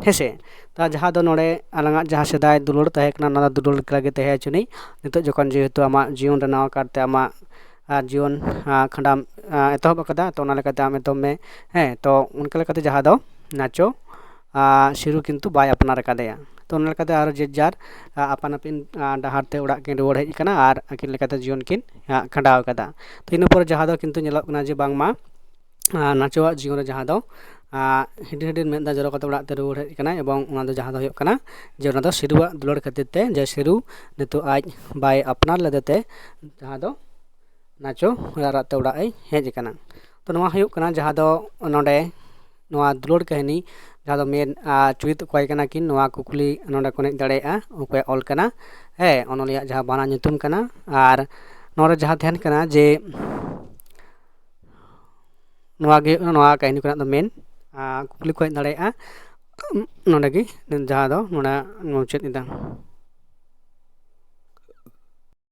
ᱦᱮᱸ ᱥᱮ᱾ ᱛᱟ ᱡᱟᱦᱟᱸ ᱫᱚ ᱱᱚᱰᱮ ᱟᱞᱟᱝᱟᱜ ᱡᱟᱦᱟᱸ ᱥᱮᱫᱟᱭ ᱫᱩᱞᱟᱹᱲ ᱛᱟᱦᱮᱸ ᱠᱟᱱᱟ, ᱚᱱᱟ ᱫᱚ ᱫᱩᱞᱟᱹᱲ ᱞᱮᱠᱟ ᱜᱮ ᱛᱟᱦᱮᱸ ᱦᱚᱪᱚᱱᱤᱡ᱾ ᱱᱤᱛᱚᱜ ᱡᱚᱠᱷᱚᱱ ᱡᱮᱦᱮᱛᱩ ᱟᱢᱟᱜ ᱡᱤᱭᱚᱱ ᱨᱮ ᱱᱟᱣᱟ ᱠᱟᱨᱛᱮ ᱟᱢᱟᱜ, ᱟᱨ ᱡᱤᱭᱚᱱ, ᱟᱸ, ᱠᱷᱟᱸᱰᱟᱣ, ᱟᱸ, ᱮᱛᱚᱦᱚᱵ ᱟᱠᱟᱫᱟ, ᱛᱚ ᱚᱱᱟ ᱞᱮᱠᱟᱛᱮ ᱟᱢ ᱮᱛᱚᱦᱚᱵ ᱢᱮ᱾ ᱦᱮᱸ, ᱛᱚ ᱚᱱᱠᱟ ᱞᱮᱠᱟᱛᱮ ᱡᱟᱦᱟᱸ ᱫᱚ ᱱᱟᱪᱚ, ᱟᱸ, ᱥᱤᱨᱩ ᱠᱤᱱᱛᱩ ᱵᱟᱭ ᱟᱯᱱᱟᱨ ᱟᱠᱟᱫᱮᱭᱟ᱾ ᱛᱚ ᱚᱱᱟ ᱞᱮᱠᱟᱛᱮ ᱟᱨᱚ ᱡᱮ ᱡᱟᱨ, ᱟᱸ, ᱟᱯᱟᱱ ᱟᱹᱯᱤᱱ, ᱟᱸ, ᱰᱟᱦᱟᱨ ᱛᱮ ᱚᱲᱟᱜ ᱠᱤᱱ ᱨᱩᱣᱟᱹᱲ ᱦᱮᱡ ᱟᱠᱟᱱᱟ ᱟᱨ ᱟᱹᱠᱤᱱ ᱞᱮᱠᱟᱛᱮ ᱡᱤᱭᱚᱱ ᱠᱤᱱ, ᱟᱸ, ᱠᱷᱟᱸᱰᱟᱣ ᱟᱠᱟᱫᱟ᱾ ᱛᱚ ᱤᱱᱟᱹ ᱯᱚᱨᱮ ᱡᱟᱦᱟᱸ ᱫᱚ ᱠᱤᱱᱛᱩ ᱧᱮᱞᱚᱜ ᱠᱟᱱᱟ ᱡᱮ ᱵᱟᱝᱢᱟ, ᱟᱸ, ᱱᱟᱪᱚᱣᱟᱜ ᱡᱤᱭᱚᱱ ᱨᱮ ᱡᱟᱦᱟᱸ ᱫᱚ, ᱟᱸ, ᱦᱤᱰᱤᱨ ᱦᱤᱰᱤᱨ ᱢᱮᱫ ᱫᱟᱜ ᱡᱚᱨᱚ ᱠᱟᱛᱮ ᱚᱲᱟᱜ ᱛᱮ ᱨᱩᱣᱟᱹᱲ ᱦᱮᱡ ᱟᱠᱟᱱᱟᱭ ᱮᱵᱚᱝ ᱚᱱᱟ ᱫᱚ ᱡᱟᱦᱟᱸ ᱫᱚ ᱦᱩᱭᱩᱜ ᱠᱟᱱᱟ ᱡᱮ ᱚᱱᱟ ᱫᱚ ᱥᱤᱨᱩᱣᱟᱜ ᱫᱩᱞᱟᱹᱲ ᱠᱷᱟᱹᱛᱤᱨ ᱛᱮ, ᱡᱮ ᱥᱤᱨᱩ ᱱᱤᱛᱚᱜ ᱟᱡ ᱵᱟᱭ ᱟᱯᱱᱟᱨ ᱞᱮᱫᱮ ᱛᱮ ᱡᱟᱦᱟᱸ ᱫᱚ ᱱᱟᱪᱚ ᱨᱟᱜ ᱨᱟᱜ ᱛᱮ ᱚᱲᱟᱜ ᱮ ᱦᱮᱡ ᱟᱠᱟᱱᱟ᱾ ᱛᱚ ᱱᱚᱣᱟ ᱦᱩᱭᱩᱜ ᱠᱟᱱᱟ ᱡᱟᱦᱟᱸ ᱫᱚ ᱱᱚᱰᱮ ᱱᱚᱣᱟ ᱫᱩᱞᱟᱹᱲ ᱠᱟᱹᱦᱱᱤ ᱡᱟᱦᱟᱸ ᱫᱚ ᱢᱮᱱ, ᱟᱸ, ᱪᱩᱨᱤᱛ ᱚᱠᱚᱭ ᱠᱟᱱᱟ ᱠᱤᱱ, ᱱᱚᱣᱟ ᱠᱩᱠᱞᱤ ᱱᱚᱰᱮ ᱠᱷᱚᱱ ᱦᱮᱡ ᱫᱟᱲᱮᱭᱟᱜᱼᱟ, ᱚᱠᱚᱭ ᱚᱞ ᱠᱟᱱᱟ, ᱦᱮᱸ, ᱚᱱᱚᱞᱤᱭᱟᱹ ᱡᱟᱦᱟᱸ ᱵᱟᱱᱟ ᱧᱩᱛᱩᱢ ᱠᱟᱱᱟ᱾ ᱟᱨ ᱱᱚᱰᱮ ᱡᱟᱦᱟᱸ ᱛᱟᱦᱮᱱ ᱠᱟᱱᱟ ᱡᱮ ᱱᱚᱣᱟ ᱜᱮ ᱦᱩᱭᱩᱜ ᱠᱟᱱᱟ ᱱᱚᱣᱟ ᱠᱟᱹᱦᱱᱤ ᱠᱷᱚᱱᱟᱜ ᱫᱚ ᱢᱮᱱ, ᱟᱸ, ᱠᱩᱠᱞᱤ ᱠᱚ ᱦᱮᱡ ᱫᱟᱲᱮᱭᱟᱜᱼᱟ᱾ ᱱᱚᱰᱮ ᱜᱮ ᱡᱟᱦᱟᱸ ᱫᱚ ᱱᱚᱰᱮ ᱢᱩᱪᱟᱹᱫ ᱮᱫᱟ᱾